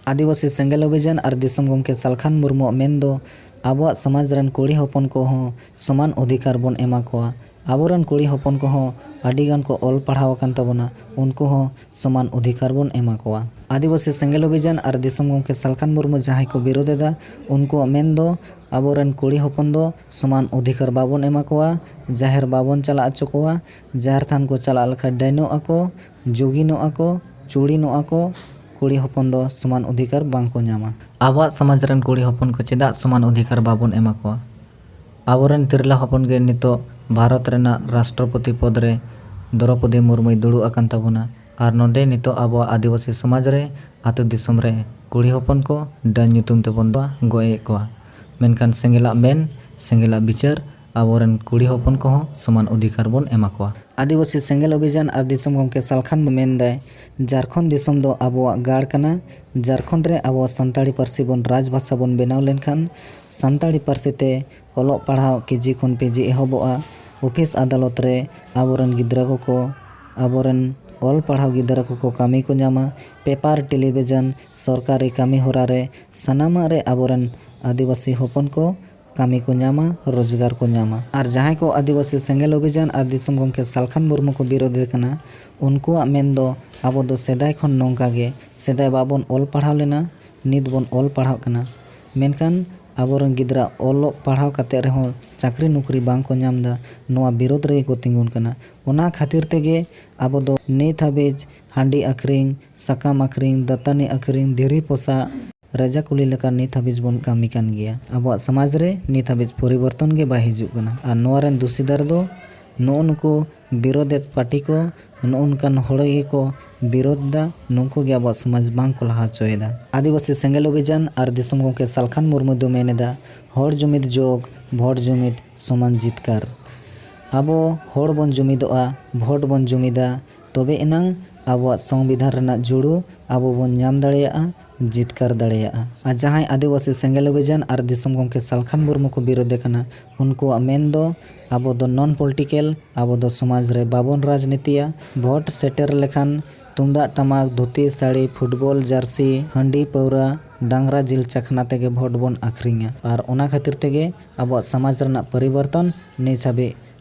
ᱟᱹᱫᱤᱵᱟᱹᱥᱤ ᱥᱮᱸᱜᱮᱞ ᱚᱵᱷᱤᱡᱟᱱ ᱟᱨ ᱫᱤᱥᱚᱢ ᱜᱚᱢᱠᱮ ᱥᱟᱞᱠᱷᱟᱱ ᱢᱩᱨᱢᱩᱣᱟᱜ ᱢᱮᱱ ᱫᱚ ᱟᱵᱚᱣᱟᱜ ᱥᱚᱢᱟᱡᱽ ᱨᱮᱱ ᱠᱩᱲᱤ ᱦᱚᱯᱚᱱ ᱠᱚᱦᱚᱸ ᱥᱚᱢᱟᱱ ᱚᱫᱷᱤᱠᱟᱨ ᱵᱚᱱ ᱮᱢᱟ ᱠᱚᱣᱟ᱾ ᱟᱵᱚᱨᱮᱱ ᱠᱩᱲᱤ ᱦᱚᱯᱚᱱ ᱠᱚᱦᱚᱸ ᱟᱹᱰᱤ ᱜᱟᱱ ᱠᱚ ᱚᱞ ᱯᱟᱲᱦᱟᱣ ᱟᱠᱟᱱ ᱛᱟᱵᱚᱱᱟ, ᱩᱱᱠᱩ ᱦᱚᱸ ᱥᱚᱢᱟᱱ ᱚᱫᱷᱤᱠᱟᱨ ᱵᱚᱱ ᱮᱢᱟ ᱠᱚᱣᱟ᱾ ᱟᱹᱫᱤᱵᱟᱹᱥᱤ ᱥᱮᱸᱜᱮᱞ ᱚᱵᱷᱤᱡᱟᱱ ᱟᱨ ᱫᱤᱥᱚᱢ ᱜᱚᱢᱠᱮ ᱥᱟᱞᱠᱷᱟᱱ ᱢᱩᱨᱢᱩ ᱡᱟᱦᱟᱸᱭ ᱠᱚ ᱵᱤᱨᱳᱫ ᱮᱫᱟ, ᱩᱱᱠᱩᱣᱟᱜ ᱢᱮᱱ ᱫᱚ ᱟᱵᱚᱨᱮᱱ ᱠᱩᱲᱤ ᱦᱚᱯᱚᱱ ᱫᱚ ᱥᱚᱢᱟᱱ ᱚᱫᱷᱤᱠᱟᱨ ᱵᱟᱵᱚᱱ ᱮᱢᱟ ᱠᱚᱣᱟ, ᱡᱟᱦᱮᱨ ᱵᱟᱵᱚᱱ ᱪᱟᱞᱟᱜ ᱦᱚᱪᱚ ᱠᱚᱣᱟ, ᱡᱟᱦᱮᱨ ᱛᱷᱟᱱ ᱠᱚ ᱪᱟᱞᱟᱜ ᱞᱮᱠᱷᱟᱱ ᱰᱟᱹᱱᱚᱜ ᱟᱠᱚ, ᱡᱩᱜᱤᱱᱚᱜ ᱟᱠᱚ, ᱪᱩᱲᱤᱱᱚᱜ ᱟᱠᱚ, ᱠᱩᱲᱤ ᱦᱚᱯᱚᱱ ᱫᱚ ᱥᱚᱢᱟᱱ ᱚᱫᱷᱤᱠᱟᱨ ᱵᱟᱝ ᱠᱚ ᱧᱟᱢᱟ᱾ ᱟᱵᱚᱣᱟᱜ ᱥᱚᱢᱟᱡᱽ ᱨᱮᱱ ᱠᱩᱲᱤ ᱦᱚᱯᱚᱱ ᱠᱚ ᱪᱮᱫᱟᱜ ᱥᱚᱢᱟᱱ ᱚᱫᱷᱤᱠᱟᱨ ᱵᱟᱵᱚᱱ ᱮᱢᱟ ᱠᱚᱣᱟ? ᱟᱵᱚᱨᱮᱱ ᱛᱤᱨᱞᱟᱹ ᱦᱚᱯᱚᱱ ᱜᱮ ᱱᱤᱛᱚᱜ ᱵᱷᱟᱨᱚᱛ ᱨᱮᱱᱟᱜ ᱨᱟᱥᱴᱨᱚᱯᱚᱛᱤ ᱯᱚᱫᱽ ᱨᱮ ᱫᱨᱚᱯᱚᱫᱤ ᱢᱩᱨᱢᱩᱭ ᱫᱩᱲᱩᱵ ᱟᱠᱟᱱ ᱛᱟᱵᱚᱱᱟ᱾ ᱟᱨ ᱱᱚᱰᱮ ᱱᱤᱛᱚᱜ ᱟᱵᱚᱣᱟᱜ ᱟᱹᱫᱤᱵᱟᱹᱥᱤ ᱥᱚᱢᱟᱡᱽ ᱨᱮ, ᱟᱹᱛᱩ ᱫᱤᱥᱚᱢ ᱨᱮ ᱠᱩᱲᱤ ᱦᱚᱯᱚᱱ ᱠᱚ ᱰᱟᱹᱱ ᱧᱩᱛᱩᱢ ᱛᱮᱵᱚᱱ ᱜᱚᱡ ᱮᱫ ᱠᱚᱣᱟ᱾ ᱢᱮᱱᱠᱷᱟᱱ ᱥᱮᱸᱜᱮᱞᱟᱜ ᱢᱮᱱ, ᱥᱮᱸᱜᱮᱞᱟᱜ ᱵᱤᱪᱟᱹᱨ, ᱟᱵᱚᱨᱮᱱ ᱠᱩᱲᱤ ᱦᱚᱯᱚᱱ ᱠᱚᱦᱚᱸ ᱥᱚᱢᱟᱱ ᱚᱫᱷᱤᱠᱟᱨ ᱵᱚᱱ ᱮᱢᱟ ᱠᱚᱣᱟ᱾ ᱟᱹᱫᱤᱵᱟᱹᱥᱤ ᱥᱮᱸᱜᱮᱞ ᱚᱵᱷᱤᱡᱟᱱ ᱟᱨ ᱫᱤᱥᱚᱢ ᱜᱚᱢᱠᱮ ᱥᱟᱞᱠᱷᱟᱱ ᱢᱮᱱᱫᱟᱭ, ᱡᱷᱟᱲᱠᱷᱚᱸᱰ ᱫᱤᱥᱚᱢ ᱫᱚ ᱟᱵᱚᱣᱟᱜ ᱜᱟᱲ ᱠᱟᱱᱟ᱾ ᱡᱷᱟᱲᱠᱷᱚᱸᱰ ᱨᱮ ᱟᱵᱚ ᱥᱟᱱᱛᱟᱲᱤ ᱯᱟᱹᱨᱥᱤ ᱵᱚᱱ ᱨᱟᱡᱽ ᱵᱷᱟᱥᱟ ᱵᱚᱱ ᱵᱮᱱᱟᱣ ᱞᱮᱱᱠᱷᱟᱱ ᱥᱟᱱᱛᱟᱲᱤ ᱯᱟᱹᱨᱥᱤ ᱛᱮ ᱚᱞᱚᱜ ᱯᱟᱲᱦᱟᱣ ᱠᱮᱡᱤ ᱠᱷᱚᱱ ᱯᱤᱡᱤ ᱮᱦᱚᱵᱚᱜᱼᱟ᱾ ᱚᱯᱷᱤᱥ ᱟᱫᱟᱞᱚᱛ ᱨᱮ ᱟᱵᱚᱨᱮᱱ ᱜᱤᱫᱽᱨᱟᱹ ᱠᱚᱠᱚ, ᱟᱵᱚᱨᱮᱱ ᱚᱞ ᱯᱟᱲᱦᱟᱣ ᱜᱤᱫᱽᱨᱟᱹ ᱠᱚᱠᱚ ᱠᱟᱹᱢᱤ ᱠᱚ ᱧᱟᱢᱟ᱾ ᱯᱮᱯᱟᱨ, ᱴᱮᱞᱤᱵᱷᱤᱡᱚᱱ, ᱥᱚᱨᱠᱟᱨᱤ ᱠᱟᱹᱢᱤ ᱦᱚᱨᱟ ᱨᱮ ᱥᱟᱱᱟᱢᱟᱜ ᱨᱮ ᱟᱵᱚᱨᱮᱱ ᱟᱹᱫᱤᱵᱟᱹᱥᱤ ᱦᱚᱯᱚᱱ ᱠᱚ ᱠᱟᱹᱢᱤ ᱠᱚ ᱧᱟᱢᱟ, ᱨᱳᱡᱽᱜᱟᱨ ᱠᱚ ᱧᱟᱢᱟ᱾ ᱟᱨ ᱡᱟᱦᱟᱸᱭ ᱠᱚ ᱟᱹᱫᱤᱵᱟᱹᱥᱤ ᱥᱮᱸᱜᱮᱞ ᱚᱵᱷᱤᱡᱟᱱ ᱟᱨ ᱫᱤᱥᱚᱢ ᱜᱚᱢᱠᱮ ᱥᱟᱞᱠᱷᱟᱱ ᱢᱩᱨᱢᱩ ᱠᱚ ᱵᱤᱨᱳᱫᱷ ᱠᱟᱱᱟ, ᱩᱱᱠᱩᱣᱟᱜ ᱢᱮᱱ ᱫᱚ ᱟᱵᱚ ᱫᱚ ᱥᱮᱫᱟᱭ ᱠᱷᱚᱱ ᱱᱚᱝᱠᱟ ᱜᱮ, ᱥᱮᱫᱟᱭ ᱵᱟᱵᱚᱱ ᱚᱞ ᱯᱟᱲᱦᱟᱣ ᱞᱮᱱᱟ, ᱱᱤᱛ ᱵᱚᱱ ᱚᱞ ᱯᱟᱲᱦᱟᱜ ᱠᱟᱱᱟ, ᱢᱮᱱᱠᱷᱟᱱ ᱟᱵᱚᱨᱮᱱ ᱜᱤᱫᱽᱨᱟᱹ ᱚᱞᱚᱜ ᱯᱟᱲᱦᱟᱣ ᱠᱟᱛᱮ ᱨᱮᱦᱚᱸ ᱪᱟᱹᱠᱨᱤ ᱱᱚᱠᱨᱤ ᱵᱟᱝ ᱠᱚ ᱧᱟᱢ ᱮᱫᱟ᱾ ᱱᱚᱣᱟ ᱵᱤᱨᱳᱫᱷ ᱨᱮᱜᱮ ᱠᱚ ᱛᱤᱸᱜᱩᱱ ᱠᱟᱱᱟ᱾ ᱚᱱᱟ ᱠᱷᱟᱹᱛᱤᱨ ᱛᱮᱜᱮ ᱟᱵᱚ ᱫᱚ ᱱᱤᱛ ᱦᱟᱹᱵᱤᱡ ᱦᱟᱺᱰᱤ ᱟᱹᱠᱷᱨᱤᱧ, ᱥᱟᱠᱟᱢ ᱟᱹᱠᱷᱨᱤᱧ, ᱫᱟᱹᱛᱟᱹᱱᱤ ᱟᱹᱠᱷᱨᱤᱧ, ᱫᱷᱤᱨᱤ ᱯᱚᱥᱟᱜ, ᱨᱟᱡᱟᱠᱩᱞᱤ ᱞᱮᱠᱟ ᱱᱤᱛ ᱦᱟᱹᱵᱤᱡ ᱵᱚᱱ ᱠᱟᱹᱢᱤ ᱠᱟᱱ ᱜᱮᱭᱟ᱾ ᱟᱵᱚᱣᱟᱜ ᱥᱚᱢᱟᱡᱽ ᱨᱮ ᱱᱤᱛ ᱦᱟᱹᱵᱤᱡ ᱯᱚᱨᱤᱵᱚᱨᱛᱚᱱ ᱜᱮ ᱵᱟᱭ ᱦᱤᱡᱩᱜ ᱠᱟᱱᱟ᱾ ᱟᱨ ᱱᱚᱣᱟ ᱨᱮᱱ ᱫᱩᱥᱤᱫᱟᱨ ᱫᱚ ᱱᱩᱜᱼᱩ ᱱᱩᱠᱩ ᱵᱤᱨᱳᱫᱮᱫ ᱯᱟᱨᱴᱤ ᱠᱚ, ᱱᱩᱜᱼᱩ ᱱᱚᱝᱠᱟᱱ ᱦᱚᱲ ᱜᱮᱠᱚ ᱵᱤᱨᱳᱫ ᱮᱫᱟ᱾ ᱱᱩᱠᱩ ᱜᱮ ᱟᱵᱚᱣᱟᱜ ᱥᱚᱢᱟᱡᱽ ᱵᱟᱝ ᱠᱚ ᱞᱟᱦᱟ ᱦᱚᱪᱚᱭᱮᱫᱟ᱾ ᱟᱹᱫᱤᱵᱟᱹᱥᱤ ᱥᱮᱸᱜᱮᱞ ᱚᱵᱷᱤᱡᱟᱱ ᱟᱨ ᱫᱤᱥᱚᱢ ᱜᱚᱢᱠᱮ ᱥᱟᱞᱠᱷᱟᱱ ᱢᱩᱨᱢᱩ ᱫᱚ ᱢᱮᱱ ᱮᱫᱟ, ᱦᱚᱲ ᱡᱩᱢᱤᱫ ᱡᱳᱜᱽ, ᱵᱷᱳᱴ ᱡᱩᱢᱤᱫ, ᱥᱚᱢᱟᱱ ᱡᱤᱛᱠᱟᱹᱨ᱾ ᱟᱵᱚ ᱦᱚᱲ ᱵᱚᱱ ᱡᱩᱢᱤᱫᱚᱜᱼᱟ, ᱵᱷᱳᱴ ᱵᱚᱱ ᱡᱩᱢᱤᱫᱟ, ᱛᱚᱵᱮ ᱮᱱᱟᱝ ᱟᱵᱚᱣᱟᱜ ᱥᱚᱝᱵᱤᱫᱷᱟᱱ ᱨᱮᱱᱟᱜ ᱡᱩᱲᱩ ᱟᱵᱚ ᱵᱚᱱ ᱧᱟᱢ ᱫᱟᱲᱮᱭᱟᱜᱼᱟ, ᱡᱤᱛᱠᱟᱹᱨ ᱫᱟᱲᱮᱭᱟᱜᱼᱟ᱾ ᱟᱨ ᱡᱟᱦᱟᱸᱭ ᱟᱹᱫᱤᱵᱟᱹᱥᱤ ᱥᱮᱸᱜᱮᱞ ᱚᱵᱷᱤᱡᱟᱱ ᱟᱨ ᱫᱤᱥᱚᱢ ᱜᱚᱢᱠᱮ ᱥᱟᱞᱠᱷᱟᱱ ᱢᱩᱨᱢᱩ ᱠᱚ ᱵᱤᱨᱳᱫᱷ ᱠᱟᱱᱟ, ᱩᱱᱠᱩᱣᱟᱜ ᱢᱮᱱ ᱫᱚ ᱟᱵᱚ ᱫᱚ non political, ᱟᱵᱚ ᱫᱚ ᱥᱚᱢᱟᱡᱽ ᱨᱮ ᱵᱟᱵᱚᱱ ᱨᱟᱡᱽᱱᱤᱛᱤᱭᱟ᱾ ᱵᱷᱳᱴ ᱥᱮᱴᱮᱨ ᱞᱮᱠᱷᱟᱱ ᱛᱩᱢᱫᱟᱜ ᱴᱟᱢᱟᱠ, ᱫᱷᱩᱛᱤ ᱥᱟᱹᱲᱤ, ᱯᱷᱩᱴᱵᱚᱞ ᱡᱟᱹᱨᱥᱤ, ᱦᱟᱺᱰᱤ ᱯᱟᱹᱣᱨᱟᱹ, ᱰᱟᱝᱨᱟ ᱡᱤᱞ ᱪᱟᱠᱷᱱᱟ ᱛᱮᱜᱮ ᱵᱷᱳᱴ ᱵᱚᱱ ᱟᱹᱠᱷᱨᱤᱧᱟ᱾ ᱟᱨ ᱚᱱᱟ ᱠᱷᱟᱹᱛᱤᱨ ᱛᱮᱜᱮ ᱟᱵᱚᱣᱟᱜ ᱥᱚᱢᱟᱡᱽ ᱨᱮᱱᱟᱜ ᱯᱚᱨᱤᱵᱚᱨᱛᱚᱱ ᱱᱤᱛ ᱦᱟᱹᱵᱤᱡ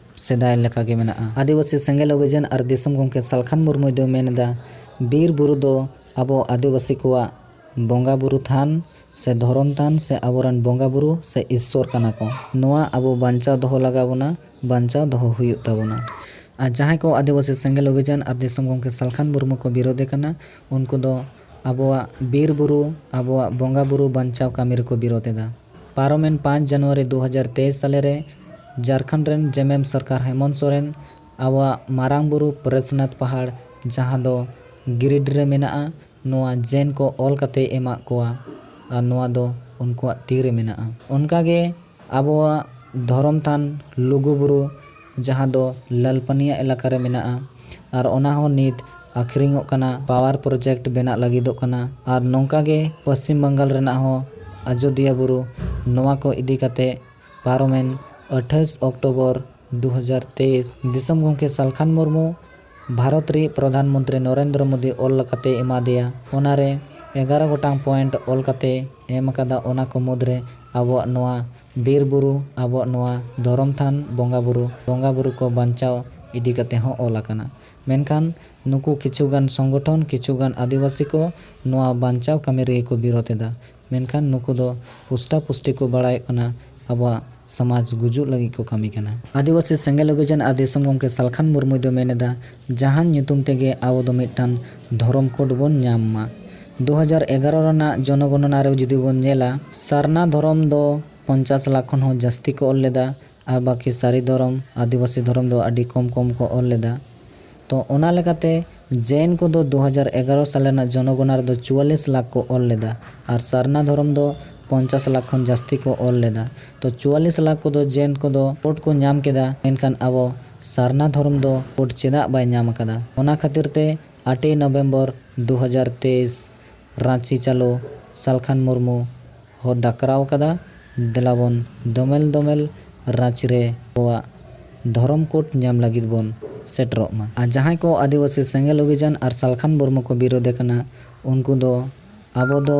ᱥᱮᱫᱟᱭ ᱞᱮᱠᱟᱜᱮ ᱢᱮᱱᱟᱜᱼᱟ᱾ ᱟᱹᱫᱤᱵᱟᱹᱥᱤ ᱥᱮᱸᱜᱮᱞ ᱚᱵᱷᱤᱡᱟᱱ ᱟᱨ ᱫᱤᱥᱚᱢ ᱜᱚᱢᱠᱮ ᱥᱟᱞᱠᱷᱟᱱ ᱢᱩᱨᱢᱩᱭ ᱫᱚ ᱢᱮᱱ ᱮᱫᱟ, ᱵᱤᱨ ᱵᱩᱨᱩ ᱫᱚ ᱟᱵᱚ ᱟᱹᱫᱤᱵᱟᱹᱥᱤ ᱠᱚᱣᱟᱜ ᱵᱚᱸᱜᱟ ᱵᱩᱨᱩ ᱛᱷᱟᱱ ᱥᱮ ᱫᱷᱚᱨᱚᱢ ᱛᱷᱟᱱ ᱥᱮ ᱟᱵᱚᱨᱮᱱ ᱵᱚᱸᱜᱟ ᱵᱩᱨᱩ ᱥᱮ ᱤᱥᱥᱚᱨ ᱠᱟᱱᱟ ᱠᱚ᱾ ᱱᱚᱣᱟ ᱟᱵᱚ ᱵᱟᱧᱪᱟᱣ ᱫᱚᱦᱚ ᱞᱟᱜᱟᱣ ᱵᱚᱱᱟ, ᱵᱟᱧᱪᱟᱣ ᱫᱚᱦᱚ ᱦᱩᱭᱩᱜ ᱛᱟᱵᱚᱱᱟ᱾ ᱟᱨ ᱡᱟᱦᱟᱸᱭ ᱠᱚ ᱟᱹᱫᱤᱵᱟᱹᱥᱤ ᱥᱮᱸᱜᱮᱞ ᱚᱵᱷᱤᱡᱟᱱ ᱟᱨ ᱫᱤᱥᱚᱢ ᱜᱚᱢᱠᱮ ᱥᱟᱞᱠᱷᱟᱱ ᱢᱩᱨᱢᱩ ᱠᱚ ᱵᱤᱨᱳᱫᱮ ᱠᱟᱱᱟ, ᱩᱱᱠᱩ ᱫᱚ ᱟᱵᱚᱣᱟᱜ ᱵᱤᱨ ᱵᱩᱨᱩ, ᱟᱵᱚᱣᱟᱜ ᱵᱚᱸᱜᱟ ᱵᱩᱨᱩ ᱵᱟᱧᱪᱟᱣ ᱠᱟᱹᱢᱤ ᱨᱮᱠᱚ ᱵᱤᱨᱳᱫ ᱮᱫᱟ᱾ ᱯᱟᱨᱚᱢᱮᱱ ᱯᱟᱸᱪ ᱡᱟᱱᱩᱣᱟᱨᱤ ᱫᱩ ᱦᱟᱡᱟᱨ ᱛᱮᱭᱤᱥ ᱥᱟᱞᱮ ᱨᱮ ᱡᱷᱟᱲᱠᱷᱚᱸᱰ ᱨᱮᱱ ᱡᱮᱢᱮᱢ ᱥᱚᱨᱠᱟᱨ ᱦᱮᱢᱚᱱᱛ ᱥᱚᱨᱮᱱ ᱟᱵᱚᱣᱟᱜ ᱢᱟᱨᱟᱝ ᱵᱩᱨᱩ ᱯᱚᱨᱮᱥᱱᱟᱛᱷ ᱯᱟᱦᱟᱲ, ᱡᱟᱦᱟᱸ ᱫᱚ ᱜᱤᱨᱤᱰᱤ ᱨᱮ ᱢᱮᱱᱟᱜᱼᱟ, ᱱᱚᱣᱟ ᱡᱮᱱ ᱠᱚ ᱚᱞ ᱠᱟᱛᱮ ᱮᱢᱟᱜ ᱠᱚᱣᱟ ᱟᱨ ᱱᱚᱣᱟ ᱫᱚ ᱩᱱᱠᱩᱣᱟᱜ ᱛᱤ ᱨᱮ ᱢᱮᱱᱟᱜᱼᱟ᱾ ᱚᱱᱠᱟᱜᱮ ᱟᱵᱚᱣᱟᱜ ᱫᱷᱚᱨᱚᱢ ᱛᱷᱟᱱ ᱞᱩᱜᱩ ᱵᱩᱨᱩ, ᱡᱟᱦᱟᱸ ᱫᱚ ᱞᱟᱞᱯᱟᱹᱱᱤᱭᱟ ᱮᱞᱟᱠᱟ ᱨᱮ ᱢᱮᱱᱟᱜᱼᱟ ᱟᱨ ᱚᱱᱟ ᱦᱚᱸ ᱱᱤᱛ ᱟᱹᱠᱷᱨᱤᱧᱚᱜ ᱠᱟᱱᱟ, ᱯᱟᱣᱟᱨ ᱯᱨᱚᱡᱮᱠᱴ ᱵᱮᱱᱟᱜ ᱞᱟᱹᱜᱤᱫᱚᱜ ᱠᱟᱱᱟ᱾ ᱟᱨ ᱱᱚᱝᱠᱟ ᱜᱮ ᱯᱚᱥᱪᱤᱢ ᱵᱟᱝᱜᱟᱞ ᱨᱮᱱᱟᱜ ᱦᱚᱸ ᱟᱡᱳᱫᱤᱭᱟ ᱵᱩᱨᱩ, ᱱᱚᱣᱟ ᱠᱚ ᱤᱫᱤ ᱠᱟᱛᱮ ᱯᱟᱨᱚᱢᱮᱱ ᱟᱴᱷᱟᱥ ᱚᱠᱴᱳᱵᱚᱨ ᱫᱩ ᱦᱟᱡᱟᱨ ᱛᱮᱭᱤᱥ ᱫᱤᱥᱚᱢ ᱜᱚᱢᱠᱮ ᱥᱟᱞᱠᱷᱟᱱ ᱢᱩᱨᱢᱩ ᱵᱷᱟᱨᱚᱛ ᱨᱤᱡ ᱯᱨᱚᱫᱷᱟᱱ ᱢᱚᱱᱛᱨᱤ ᱱᱚᱨᱮᱱᱫᱨᱚ ᱢᱳᱫᱤ ᱚᱞ ᱠᱟᱛᱮ ᱮᱢᱟ ᱫᱮᱭᱟ᱾ ᱚᱱᱟᱨᱮ ᱮᱜᱟᱨᱚ ᱜᱚᱴᱟᱝ ᱯᱚᱭᱮᱱᱴ ᱚᱞ ᱠᱟᱛᱮ ᱮᱢ ᱟᱠᱟᱫᱟ᱾ ᱚᱱᱟ ᱠᱚ ᱢᱩᱫᱽᱨᱮ ᱟᱵᱚᱣᱟᱜ ᱱᱚᱣᱟ ᱵᱤᱨ ᱵᱩᱨᱩ, ᱟᱵᱚᱣᱟᱜ ᱱᱚᱣᱟ ᱫᱷᱚᱨᱚᱢ ᱛᱷᱟᱱ, ᱵᱚᱸᱜᱟ ᱵᱩᱨᱩ, ᱵᱚᱸᱜᱟ ᱵᱩᱨᱩ ᱠᱚ ᱵᱟᱧᱪᱟᱣ ᱤᱫᱤ ᱠᱟᱛᱮ ᱦᱚᱸ ᱚᱞ ᱟᱠᱟᱱᱟ᱾ ᱢᱮᱱᱠᱷᱟᱱ ᱱᱩᱠᱩ ᱠᱤᱪᱷᱩ ᱜᱟᱱ ᱥᱚᱝᱜᱚᱴᱷᱚᱱ, ᱠᱤᱪᱷᱩ ᱜᱟᱱ ᱟᱹᱫᱤᱵᱟᱹᱥᱤ ᱠᱚ ᱱᱚᱣᱟ ᱵᱟᱧᱪᱟᱣ ᱠᱟᱹᱢᱤ ᱨᱮᱜᱮ ᱠᱚ ᱵᱤᱨᱳᱫ ᱮᱫᱟ᱾ ᱢᱮᱱᱠᱷᱟᱱ ᱱᱩᱠᱩ ᱫᱚ ᱯᱩᱥᱴᱟ ᱯᱩᱥᱴᱤ ᱠᱚ ᱵᱟᱲᱟᱭᱚᱜ ᱠᱟᱱᱟ ᱟᱵᱚᱣᱟᱜ ᱥᱚᱢᱟᱡᱽ ᱜᱩᱡᱩᱜ ᱞᱟᱹᱜᱤᱫ ᱠᱚ ᱠᱟᱹᱢᱤ ᱠᱟᱱᱟ᱾ ᱟᱹᱫᱤᱵᱟᱹᱥᱤ ᱥᱮᱸᱜᱮᱞ ᱚᱵᱷᱤᱡᱟᱱ ᱟᱨ ᱫᱤᱥᱚᱢ ᱜᱚᱢᱠᱮ ᱥᱟᱞᱠᱷᱟᱱ ᱢᱩᱨᱢᱩᱭ ᱫᱚ ᱢᱮᱱ ᱮᱫᱟ, ᱡᱟᱦᱟᱱ ᱧᱩᱛᱩᱢ ᱛᱮᱜᱮ ᱟᱵᱚ ᱫᱚ ᱢᱤᱫᱴᱟᱝ ᱫᱷᱚᱨᱚᱢ ᱠᱳᱰ ᱵᱚᱱ ᱧᱟᱢ ᱢᱟ᱾ ᱫᱩ ᱦᱟᱡᱟᱨ ᱮᱜᱟᱨᱚ ᱨᱮᱱᱟᱜ ᱡᱚᱱᱚᱜᱚᱱᱚᱱᱟ ᱨᱮ ᱡᱩᱫᱤ ᱵᱚᱱ ᱧᱮᱞᱟ, ᱥᱟᱨᱱᱟ ᱫᱷᱚᱨᱚᱢ ᱫᱚ ᱯᱚᱧᱪᱟᱥ ᱞᱟᱠᱷ ᱠᱷᱚᱱ ᱦᱚᱸ ᱡᱟᱹᱥᱛᱤ ᱠᱚ ᱚᱞ ᱞᱮᱫᱟ ᱟᱨ ᱵᱟᱹᱠᱤ ᱥᱟᱹᱨᱤ ᱫᱷᱚᱨᱚᱢ, ᱟᱹᱫᱤᱵᱟᱹᱥᱤ ᱫᱷᱚᱨᱚᱢ ᱫᱚ ᱟᱹᱰᱤ ᱠᱚᱢ ᱠᱚᱢ ᱠᱚ ᱚᱞ ᱞᱮᱫᱟ᱾ ᱛᱚ ᱚᱱᱟ ᱞᱮᱠᱟᱛᱮ ᱡᱮᱱ ᱠᱚᱫᱚ ᱫᱩ ᱦᱟᱡᱟᱨ ᱮᱜᱟᱨᱚ ᱥᱟᱞ ᱨᱮᱱᱟᱜ ᱡᱚᱱᱚᱜᱚᱱᱟ ᱨᱮᱫᱚ ᱪᱩᱣᱟᱞᱞᱤᱥ ᱞᱟᱠᱷ ᱠᱚ ᱚᱞ ᱞᱮᱫᱟ ᱟᱨ ᱥᱟᱨᱱᱟ ᱫᱷᱚᱨᱚᱢ ᱫᱚ ᱯᱚᱧᱪᱟᱥ ᱞᱟᱠᱷ ᱠᱷᱚᱱ ᱡᱟᱹᱥᱛᱤ ᱠᱚ ᱚᱞ ᱞᱮᱫᱟ᱾ ᱛᱚ ᱪᱩᱣᱟᱞᱞᱤᱥ ᱞᱟᱠᱷ ᱠᱚᱫᱚ ᱡᱮᱱ ᱠᱚᱫᱚ ᱠᱳᱰ ᱠᱚ ᱧᱟᱢ ᱠᱮᱫᱟ, ᱢᱮᱱᱠᱷᱟᱱ ᱟᱵᱚ ᱥᱟᱨᱱᱟ ᱫᱷᱚᱨᱚᱢ ᱫᱚ ᱠᱳᱰ ᱪᱮᱫᱟᱜ ᱵᱟᱭ ᱧᱟᱢ ᱟᱠᱟᱫᱟ? ᱚᱱᱟ ᱠᱷᱟᱹᱛᱤᱨ ᱛᱮ ᱟᱴᱮᱭ ᱱᱚᱵᱷᱮᱢᱵᱚᱨ ᱫᱩ ᱦᱟᱡᱟᱨ ᱛᱮᱭᱤᱥ ᱨᱟᱸᱪᱤ ᱪᱟᱞᱚ ᱥᱟᱞᱠᱷᱟᱱ ᱢᱩᱨᱢᱩ ᱦᱚᱸ ᱰᱟᱠᱨᱟᱣ ᱟᱠᱟᱫᱟ, ᱫᱮᱞᱟᱵᱚᱱ ᱫᱚᱢᱮᱞ ᱫᱚᱢᱮᱞ ᱨᱟᱸᱪᱤ ᱨᱮ ᱟᱵᱚᱣᱟᱜ ᱫᱷᱚᱨᱚᱢ ᱠᱳᱰ ᱧᱟᱢ ᱞᱟᱹᱜᱤᱫ ᱵᱚᱱ ᱥᱮᱴᱮᱨᱚᱜ ᱢᱟ᱾ ᱟᱨ ᱡᱟᱦᱟᱸᱭ ᱠᱚ ᱟᱹᱫᱤᱵᱟᱹᱥᱤ ᱥᱮᱸᱜᱮᱞ ᱚᱵᱷᱤᱡᱟᱱ ᱟᱨ ᱥᱟᱞᱠᱷᱟᱱ ᱢᱩᱨᱢᱩ ᱠᱚ ᱵᱤᱨᱳᱫᱮ ᱠᱟᱱᱟ, ᱩᱱᱠᱩ ᱫᱚ ᱟᱵᱚ ᱫᱚ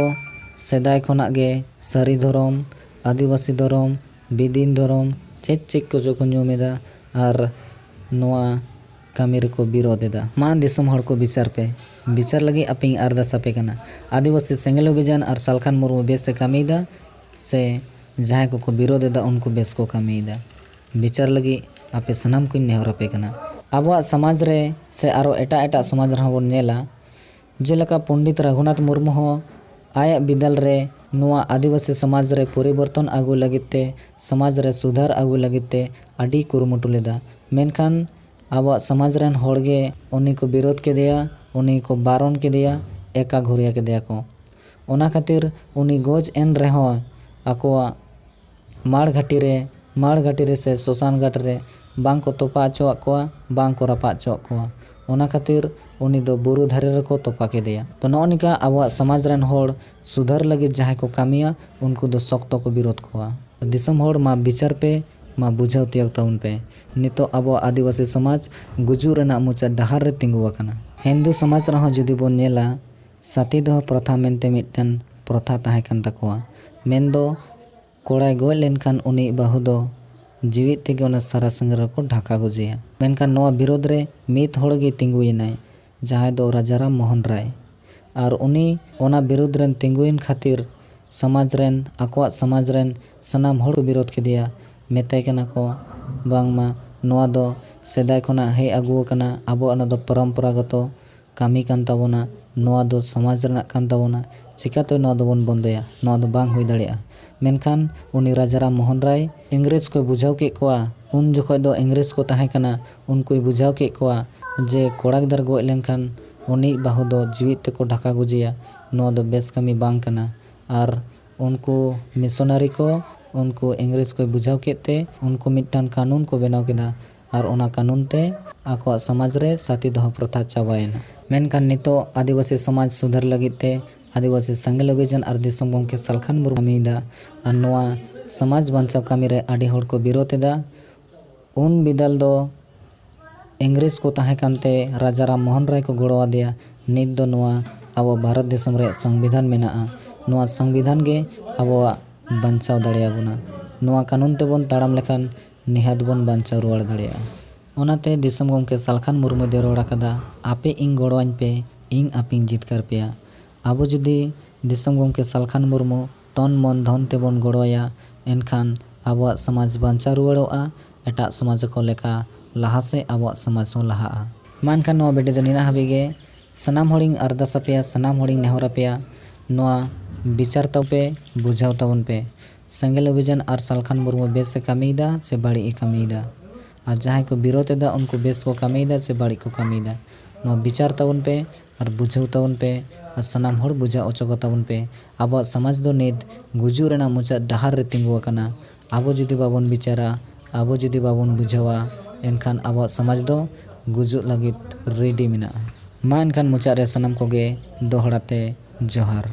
ᱥᱮᱫᱟᱭ ᱠᱷᱚᱱᱟᱜ ᱜᱮ ᱥᱟᱹᱨᱤ ᱫᱷᱚᱨᱚᱢ, ᱟᱹᱫᱤᱵᱟᱹᱥᱤ ᱫᱷᱚᱨᱚᱢ, ᱵᱤᱫᱤᱱ ᱫᱷᱚᱨᱚᱢ, ᱪᱮᱫ ᱪᱮᱫ ᱠᱚᱪᱚ ᱠᱚ ᱧᱩᱢ ᱮᱫᱟ, ᱟᱨ ᱱᱚᱣᱟ ᱠᱟᱹᱢᱤ ᱨᱮᱠᱚ ᱵᱤᱨᱳᱫᱷ ᱮᱫᱟ᱾ ᱢᱟ ᱫᱤᱥᱚᱢ ᱦᱚᱲ ᱠᱚ ᱵᱤᱪᱟᱹᱨ ᱯᱮ, ᱵᱤᱪᱟᱹᱨ ᱞᱟᱹᱜᱤᱫ ᱟᱯᱮᱧ ᱟᱨᱫᱟᱥ ᱟᱯᱮ ᱠᱟᱱᱟ᱾ ᱟᱹᱫᱤᱵᱟᱹᱥᱤ ᱥᱮᱸᱜᱮᱞ ᱚᱵᱷᱤᱡᱟᱱ ᱟᱨ ᱥᱟᱞᱠᱷᱟᱱ ᱢᱩᱨᱢᱩ ᱵᱮᱥ ᱮ ᱠᱟᱹᱢᱤᱭᱮᱫᱟ ᱥᱮ ᱡᱟᱦᱟᱸᱭ ᱠᱚᱠᱚ ᱵᱤᱨᱳᱫᱷ ᱮᱫᱟ ᱩᱱᱠᱩ ᱵᱮᱥ ᱠᱚ ᱠᱟᱹᱢᱤᱭᱮᱫᱟ? ᱵᱤᱪᱟᱹᱨ ᱞᱟᱹᱜᱤᱫ ᱟᱯᱮ ᱥᱟᱱᱟᱢ ᱠᱚᱧ ᱱᱮᱦᱚᱨ ᱟᱯᱮ ᱠᱟᱱᱟ᱾ ᱟᱵᱚᱣᱟᱜ ᱥᱚᱢᱟᱡᱽ ᱨᱮ ᱥᱮ ᱟᱨᱚ ᱮᱴᱟᱜ ᱮᱴᱟᱜ ᱥᱚᱢᱟᱡᱽ ᱨᱮᱦᱚᱸ ᱵᱚᱱ ᱧᱮᱞᱟ, ᱡᱮᱞᱮᱠᱟ ᱯᱚᱱᱰᱤᱛ ᱨᱟᱹᱜᱷᱩᱱᱟᱛᱷ ᱢᱩᱨᱢᱩ ᱦᱚᱸ ᱟᱭᱟᱜ ᱵᱤᱫᱟᱹᱞ ᱨᱮ ᱱᱚᱣᱟ ᱟᱹᱫᱤᱵᱟᱹᱥᱤ ᱥᱚᱢᱟᱡᱽ ᱨᱮ ᱯᱚᱨᱤᱵᱚᱨᱛᱚᱱ ᱟᱹᱜᱩ ᱞᱟᱹᱜᱤᱫ ᱛᱮ, ᱥᱚᱢᱟᱡᱽ ᱨᱮ ᱥᱩᱫᱷᱟᱹᱨ ᱟᱹᱜᱩ ᱞᱟᱹᱜᱤᱫ ᱛᱮ ᱟᱹᱰᱤ ᱠᱩᱨᱩᱢᱩᱴᱩ ᱞᱮᱫᱟ᱾ ᱢᱮᱱᱠᱷᱟᱱ ᱟᱵᱚᱣᱟᱜ ᱥᱚᱢᱟᱡᱽ ᱨᱮᱱ ᱦᱚᱲ ᱜᱮ ᱩᱱᱤ ᱠᱚ ᱵᱤᱨᱳᱫᱷ ᱠᱮᱫᱮᱭᱟ, ᱩᱱᱤ ᱠᱚ ᱵᱟᱨᱚᱱ ᱠᱮᱫᱮᱭᱟ, ᱮᱠᱟ ᱜᱷᱩᱨᱭᱟ ᱠᱮᱫᱮᱭᱟ ᱠᱚ᱾ ᱚᱱᱟ ᱠᱷᱟᱹᱛᱤᱨ ᱩᱱᱤ ᱜᱚᱡ ᱮᱱ ᱨᱮᱦᱚᱸ ᱟᱠᱚᱣᱟᱜ ᱢᱟᱲ ᱜᱷᱟᱹᱴᱤ ᱨᱮ, ᱢᱟᱲ ᱜᱷᱟᱹᱴᱤ ᱨᱮ ᱥᱮ ᱥᱚᱥᱟᱱ ᱜᱷᱟᱴ ᱨᱮ ᱵᱟᱝ ᱠᱚ ᱛᱚᱯᱟ ᱦᱚᱪᱚᱣᱟᱜ ᱠᱚᱣᱟ, ᱵᱟᱝ ᱠᱚ ᱨᱟᱯᱟᱜ ᱦᱚᱪᱚᱣᱟᱜ ᱠᱚᱣᱟ᱾ ᱚᱱᱟ ᱠᱷᱟᱹᱛᱤᱨ ᱩᱱᱤ ᱫᱚ ᱵᱩᱨᱩ ᱫᱷᱟᱨᱮ ᱨᱮᱠᱚ ᱛᱚᱯᱟ ᱠᱮᱫᱮᱭᱟ᱾ ᱛᱚ, ᱱᱚᱜᱼᱚ ᱱᱚᱝᱠᱟ ᱟᱵᱚᱣᱟᱜ ᱥᱚᱢᱟᱡᱽ ᱨᱮᱱ ᱦᱚᱲ ᱥᱩᱫᱷᱟᱹᱨ ᱞᱟᱹᱜᱤᱫ ᱡᱟᱦᱟᱸᱭ ᱠᱚ ᱠᱟᱹᱢᱤᱭᱟ, ᱩᱱᱠᱩ ᱫᱚ ᱥᱚᱠᱛᱚ ᱠᱚ ᱵᱤᱨᱳᱫᱷ ᱠᱚᱣᱟ᱾ ᱫᱤᱥᱚᱢ ᱦᱚᱲ, ᱢᱟ ᱵᱤᱪᱟᱹᱨ ᱯᱮ, ᱢᱟ ᱵᱩᱡᱷᱟᱹᱣ ᱛᱤᱭᱳᱜ ᱛᱟᱵᱚᱱ ᱯᱮ᱾ ᱱᱤᱛᱚᱜ ᱟᱵᱚᱣᱟᱜ ᱟᱹᱫᱤᱵᱟᱹᱥᱤ ᱥᱚᱢᱟᱡᱽ ᱜᱩᱡᱩᱜ ᱨᱮᱱᱟᱜ ᱢᱩᱪᱟᱹᱫ ᱰᱟᱦᱟᱨ ᱨᱮ ᱛᱤᱸᱜᱩ ᱟᱠᱟᱱᱟ᱾ ᱦᱤᱱᱫᱩ ᱥᱚᱢᱟᱡᱽ ᱨᱮᱦᱚᱸ ᱡᱩᱫᱤ ᱵᱚᱱ ᱧᱮᱞᱟ, ᱥᱟᱛᱤ ᱫᱚᱦᱚ ᱯᱨᱚᱛᱷᱟ ᱢᱮᱱᱛᱮ ᱢᱤᱫᱴᱮᱱ ᱯᱨᱚᱛᱷᱟ ᱛᱟᱦᱮᱸ ᱠᱟᱱ ᱛᱟᱠᱚᱣᱟ᱾ ᱢᱮᱱᱫᱚ ᱠᱚᱲᱟᱭ ᱜᱚᱡ ᱞᱮᱱᱠᱷᱟᱱ ᱩᱱᱤ ᱵᱟᱹᱦᱩ ᱫᱚ ᱡᱤᱣᱤᱫ ᱛᱮᱜᱮ ᱚᱱᱟ ᱥᱟᱨᱟ ᱥᱮᱸᱜᱮᱞ ᱨᱮᱠᱚ ᱰᱷᱟᱠᱟ ᱜᱚᱡᱮᱭᱟ᱾ ᱢᱮᱱᱠᱷᱟᱱ ᱱᱚᱣᱟ ᱵᱤᱨᱳᱫᱷ ᱨᱮ ᱢᱤᱫ ᱦᱚᱲ ᱜᱮ ᱛᱤᱸᱜᱩᱭᱮᱱᱟᱭ, ᱡᱟᱦᱟᱸᱭ ᱫᱚ ᱨᱟᱡᱟᱨᱟᱢ ᱢᱳᱦᱚᱱ ᱨᱟᱭ᱾ ᱟᱨ ᱩᱱᱤ ᱚᱱᱟ ᱵᱤᱨᱳᱫᱷ ᱨᱮᱱ ᱛᱤᱸᱜᱩᱭᱮᱱ ᱠᱷᱟᱹᱛᱤᱨ ᱥᱚᱢᱟᱡᱽ ᱨᱮᱱ, ᱟᱠᱚᱣᱟᱜ ᱥᱚᱢᱟᱡᱽ ᱨᱮᱱ ᱥᱟᱱᱟᱢ ᱦᱚᱲ ᱠᱚ ᱵᱤᱨᱳᱫᱷ ᱠᱮᱫᱮᱭᱟ᱾ ᱢᱮᱛᱟᱭ ᱠᱟᱱᱟ ᱠᱚ, ᱵᱟᱝᱢᱟ ᱱᱚᱣᱟ ᱫᱚ ᱥᱮᱫᱟᱭ ᱠᱷᱚᱱᱟᱜ ᱦᱮᱡ ᱟᱹᱜᱩ ᱟᱠᱟᱱᱟ, ᱟᱵᱚᱣᱟᱜ ᱱᱚᱣᱟ ᱫᱚ ᱯᱚᱨᱚᱢᱯᱚᱨᱟᱜᱚᱛᱚ ᱠᱟᱹᱢᱤ ᱠᱟᱱ ᱛᱟᱵᱚᱱᱟ, ᱱᱚᱣᱟ ᱫᱚ ᱥᱚᱢᱟᱡᱽ ᱨᱮᱱᱟᱜ ᱠᱟᱱ ᱛᱟᱵᱚᱱᱟ, ᱪᱤᱠᱟᱹᱛᱮ ᱱᱚᱣᱟ ᱫᱚᱵᱚᱱ ᱵᱚᱱᱫᱚᱭᱟ? ᱱᱚᱣᱟ ᱫᱚ ᱵᱟᱝ ᱦᱩᱭ ᱫᱟᱲᱮᱭᱟᱜᱼᱟ᱾ ᱢᱮᱱᱠᱷᱟᱱ ᱩᱱᱤ ᱨᱟᱡᱟᱨᱟᱢ ᱢᱳᱦᱚᱱ ᱨᱟᱭ ᱤᱝᱨᱮᱡᱽ ᱠᱚᱭ ᱵᱩᱡᱷᱟᱹᱣ ᱠᱮᱫ ᱠᱚᱣᱟ, ᱩᱱ ᱡᱚᱠᱷᱚᱡ ᱫᱚ ᱤᱝᱨᱮᱡᱽ ᱠᱚ ᱛᱟᱦᱮᱸ ᱠᱟᱱᱟ, ᱩᱱᱠᱩᱭ ᱵᱩᱡᱷᱟᱹᱣ ᱠᱮᱫ ᱠᱚᱣᱟ ᱡᱮ ᱠᱚᱲᱟ ᱜᱤᱫᱟᱹᱨ ᱜᱚᱡ ᱞᱮᱱᱠᱷᱟᱱ ᱩᱱᱤ ᱵᱟᱹᱦᱩ ᱫᱚ ᱡᱤᱣᱤᱫ ᱛᱮᱠᱚ ᱰᱷᱟᱠᱟ ᱜᱩᱡᱤᱭᱟ, ᱱᱚᱣᱟ ᱫᱚ ᱵᱮᱥ ᱠᱟᱹᱢᱤ ᱵᱟᱝ ᱠᱟᱱᱟ᱾ ᱟᱨ ᱩᱱᱠᱩ ᱢᱤᱥᱚᱱᱟᱨᱤ ᱠᱚ, ᱩᱱᱠᱩ ᱤᱝᱨᱮᱡᱽ ᱠᱚᱭ ᱵᱩᱡᱷᱟᱹᱣ ᱠᱮᱫ ᱛᱮ ᱩᱱᱠᱩ ᱢᱤᱫᱴᱟᱝ ᱠᱟᱹᱱᱩᱱ ᱠᱚ ᱵᱮᱱᱟᱣ ᱠᱮᱫᱟ᱾ ᱟᱨ ᱚᱱᱟ ᱠᱟᱹᱱᱩᱱ ᱛᱮ ᱟᱠᱚᱣᱟᱜ ᱥᱚᱢᱟᱡᱽ ᱨᱮ ᱥᱟᱛᱤ ᱫᱚᱦᱚ ᱯᱨᱚᱛᱷᱟ ᱪᱟᱵᱟᱭᱮᱱᱟ᱾ ᱢᱮᱱᱠᱷᱟᱱ ᱱᱤᱛᱚᱜ ᱟᱹᱫᱤᱵᱟᱹᱥᱤ ᱥᱚᱢᱟᱡᱽ ᱥᱩᱫᱷᱟᱹᱨ ᱞᱟᱹᱜᱤᱫ ᱛᱮ ᱟᱹᱫᱤᱵᱟᱹᱥᱤ ᱥᱮᱸᱜᱮᱞ ᱚᱵᱷᱤᱡᱟᱱ ᱟᱨ ᱫᱤᱥᱚᱢ ᱜᱚᱢᱠᱮ ᱥᱟᱞᱠᱷᱟᱱ ᱢᱩᱨᱢᱩ ᱠᱟᱹᱢᱤᱭᱮᱫᱟ᱾ ᱟᱨ ᱱᱚᱣᱟ ᱥᱚᱢᱟᱡᱽ ᱵᱟᱧᱪᱟᱣ ᱠᱟᱹᱢᱤ ᱨᱮ ᱟᱹᱰᱤ ᱦᱚᱲ ᱠᱚ ᱵᱤᱨᱳᱫᱷ ᱮᱫᱟ᱾ ᱩᱱ ᱵᱤᱫᱟᱞ ᱫᱚ ᱤᱝᱨᱮᱡᱽ ᱠᱚ ᱛᱟᱦᱮᱸ ᱠᱟᱱᱛᱮ ᱨᱟᱡᱟ ᱨᱟᱢ ᱢᱳᱦᱚᱱ ᱨᱟᱭ ᱠᱚ ᱜᱚᱲᱚ ᱟᱫᱮᱭᱟ᱾ ᱱᱤᱛ ᱫᱚ ᱱᱚᱣᱟ ᱟᱵᱚ ᱵᱷᱟᱨᱚᱛ ᱫᱤᱥᱚᱢ ᱨᱮᱭᱟᱜ ᱥᱚᱝᱵᱤᱫᱷᱟᱱ ᱢᱮᱱᱟᱜᱼᱟ᱾ ᱱᱚᱣᱟ ᱥᱚᱝᱵᱤᱫᱷᱟᱱ ᱜᱮ ᱟᱵᱚᱣᱟᱜ ᱵᱟᱧᱪᱟᱣ ᱫᱟᱲᱮᱭᱟᱵᱚᱱᱟ᱾ ᱱᱚᱣᱟ ᱠᱟᱹᱱᱩᱱ ᱛᱮᱵᱚᱱ ᱛᱟᱲᱟᱢ ᱞᱮᱠᱷᱟᱱ ᱱᱤᱦᱟᱹᱛ ᱵᱚᱱ ᱵᱟᱧᱪᱟᱣ ᱨᱩᱣᱟᱹᱲ ᱫᱟᱲᱮᱭᱟᱜᱼᱟ᱾ ᱚᱱᱟᱛᱮ ᱫᱤᱥᱚᱢ ᱜᱚᱢᱠᱮ ᱥᱟᱞᱠᱷᱟᱱ ᱢᱩᱨᱢᱩ ᱫᱚᱭ ᱨᱚᱲ ᱟᱠᱟᱫᱟ, "ᱟᱯᱮ ᱤᱧ ᱜᱚᱲᱚᱣᱟᱹᱧ ᱯᱮ, ᱤᱧ ᱟᱯᱮᱧ ᱡᱤᱛᱠᱟᱹᱨ ᱯᱮᱭᱟ᱾" ᱟᱵᱚ ᱡᱩᱫᱤ ᱫᱤᱥᱚᱢ ᱜᱚᱢᱠᱮ ᱥᱟᱞᱠᱷᱟᱱ ᱢᱩᱨᱢᱩ ᱛᱚᱱ ᱢᱚᱱ ᱫᱷᱚᱱ ᱛᱮᱵᱚᱱ ᱜᱚᱲᱚᱣᱟᱭᱟ, ᱮᱱᱠᱷᱟᱱ ᱟᱵᱚᱣᱟᱜ ᱥᱚᱢᱟᱡᱽ ᱵᱟᱧᱪᱟᱣ ᱨᱩᱣᱟᱹᱲᱚᱜᱼᱟ, ᱮᱴᱟᱜ ᱥᱚᱢᱟᱡᱽ ᱠᱚ ᱞᱮᱠᱟ ᱞᱟᱦᱟ ᱥᱮᱫ ᱟᱵᱚᱣᱟᱜ ᱥᱚᱢᱟᱡᱽ ᱦᱚᱸ ᱞᱟᱦᱟᱜᱼᱟ᱾ ᱢᱟ ᱮᱱᱠᱷᱟᱱ ᱱᱚᱣᱟ ᱵᱷᱤᱰᱤᱭᱳ ᱫᱚ ᱱᱤᱱᱟᱹᱜ ᱦᱟᱹᱵᱤᱡ ᱜᱮ᱾ ᱥᱟᱱᱟᱢ ᱦᱚᱲᱤᱧ ᱟᱨᱫᱟᱥ ᱟᱯᱮᱭᱟ, ᱥᱟᱱᱟᱢ ᱦᱚᱲᱤᱧ ᱱᱮᱦᱚᱨ ᱟᱯᱮᱭᱟ, ᱱᱚᱣᱟ ᱵᱤᱪᱟᱨ ᱛᱟᱵᱚᱱ ᱯᱮ, ᱵᱩᱡᱷᱟᱹᱣ ᱛᱟᱵᱚᱱ ᱯᱮ᱾ ᱥᱮᱸᱜᱮᱞ ᱚᱵᱷᱤᱡᱟᱱ ᱟᱨ ᱥᱟᱞᱠᱷᱟᱱ ᱢᱩᱨᱢᱩ ᱵᱮᱥ ᱮ ᱠᱟᱹᱢᱤᱭᱮᱫᱟ ᱥᱮ ᱵᱟᱹᱲᱤᱡ ᱮ ᱠᱟᱹᱢᱤᱭᱮᱫᱟ? ᱟᱨ ᱡᱟᱦᱟᱸᱭ ᱠᱚ ᱵᱤᱨᱳᱫᱷ ᱮᱫᱟ, ᱩᱱᱠᱩ ᱵᱮᱥ ᱠᱚ ᱠᱟᱹᱢᱤᱭᱮᱫᱟ ᱥᱮ ᱵᱟᱹᱲᱤᱡ ᱠᱚ ᱠᱟᱹᱢᱤᱭᱮᱫᱟ? ᱱᱚᱣᱟ ᱵᱤᱪᱟᱨ ᱛᱟᱵᱚᱱ ᱯᱮ ᱟᱨ ᱵᱩᱡᱷᱟᱹᱣ ᱛᱟᱵᱚᱱ ᱯᱮ ᱟᱨ ᱥᱟᱱᱟᱢ ᱦᱚᱲ ᱵᱩᱡᱷᱟᱹᱣ ᱚᱪᱚ ᱠᱚᱛᱟ ᱵᱚᱱ ᱯᱮ᱾ ᱟᱵᱚᱣᱟᱜ ᱥᱚᱢᱟᱡᱽ ᱫᱚ ᱱᱤᱛ ᱜᱩᱡᱩᱜ ᱨᱮᱱᱟᱜ ᱢᱩᱪᱟᱹᱫ ᱰᱟᱦᱟᱨ ᱨᱮ ᱛᱤᱸᱜᱩ ᱟᱠᱟᱱᱟ᱾ ᱟᱵᱚ ᱡᱩᱫᱤ ᱵᱟᱵᱚᱱ ᱵᱤᱪᱟᱨᱟ, ᱟᱵᱚ ᱡᱩᱫᱤ ᱵᱟᱵᱚᱱ ᱵᱩᱡᱷᱟᱹᱣᱟ, ᱮᱱᱠᱷᱟᱱ ᱟᱵᱚᱣᱟᱜ ᱥᱚᱢᱟᱡᱽ ᱫᱚ ᱜᱩᱡᱩᱜ ᱞᱟᱹᱜᱤᱫ ᱨᱮᱰᱤ ᱢᱮᱱᱟᱜᱼᱟ᱾ ᱢᱟ ᱮᱱᱠᱷᱟᱱ ᱢᱩᱪᱟᱹᱫ ᱨᱮ ᱥᱟᱱᱟᱢ ᱠᱚᱜᱮ ᱫᱚᱦᱲᱟ ᱛᱮ ᱡᱚᱦᱟᱨ᱾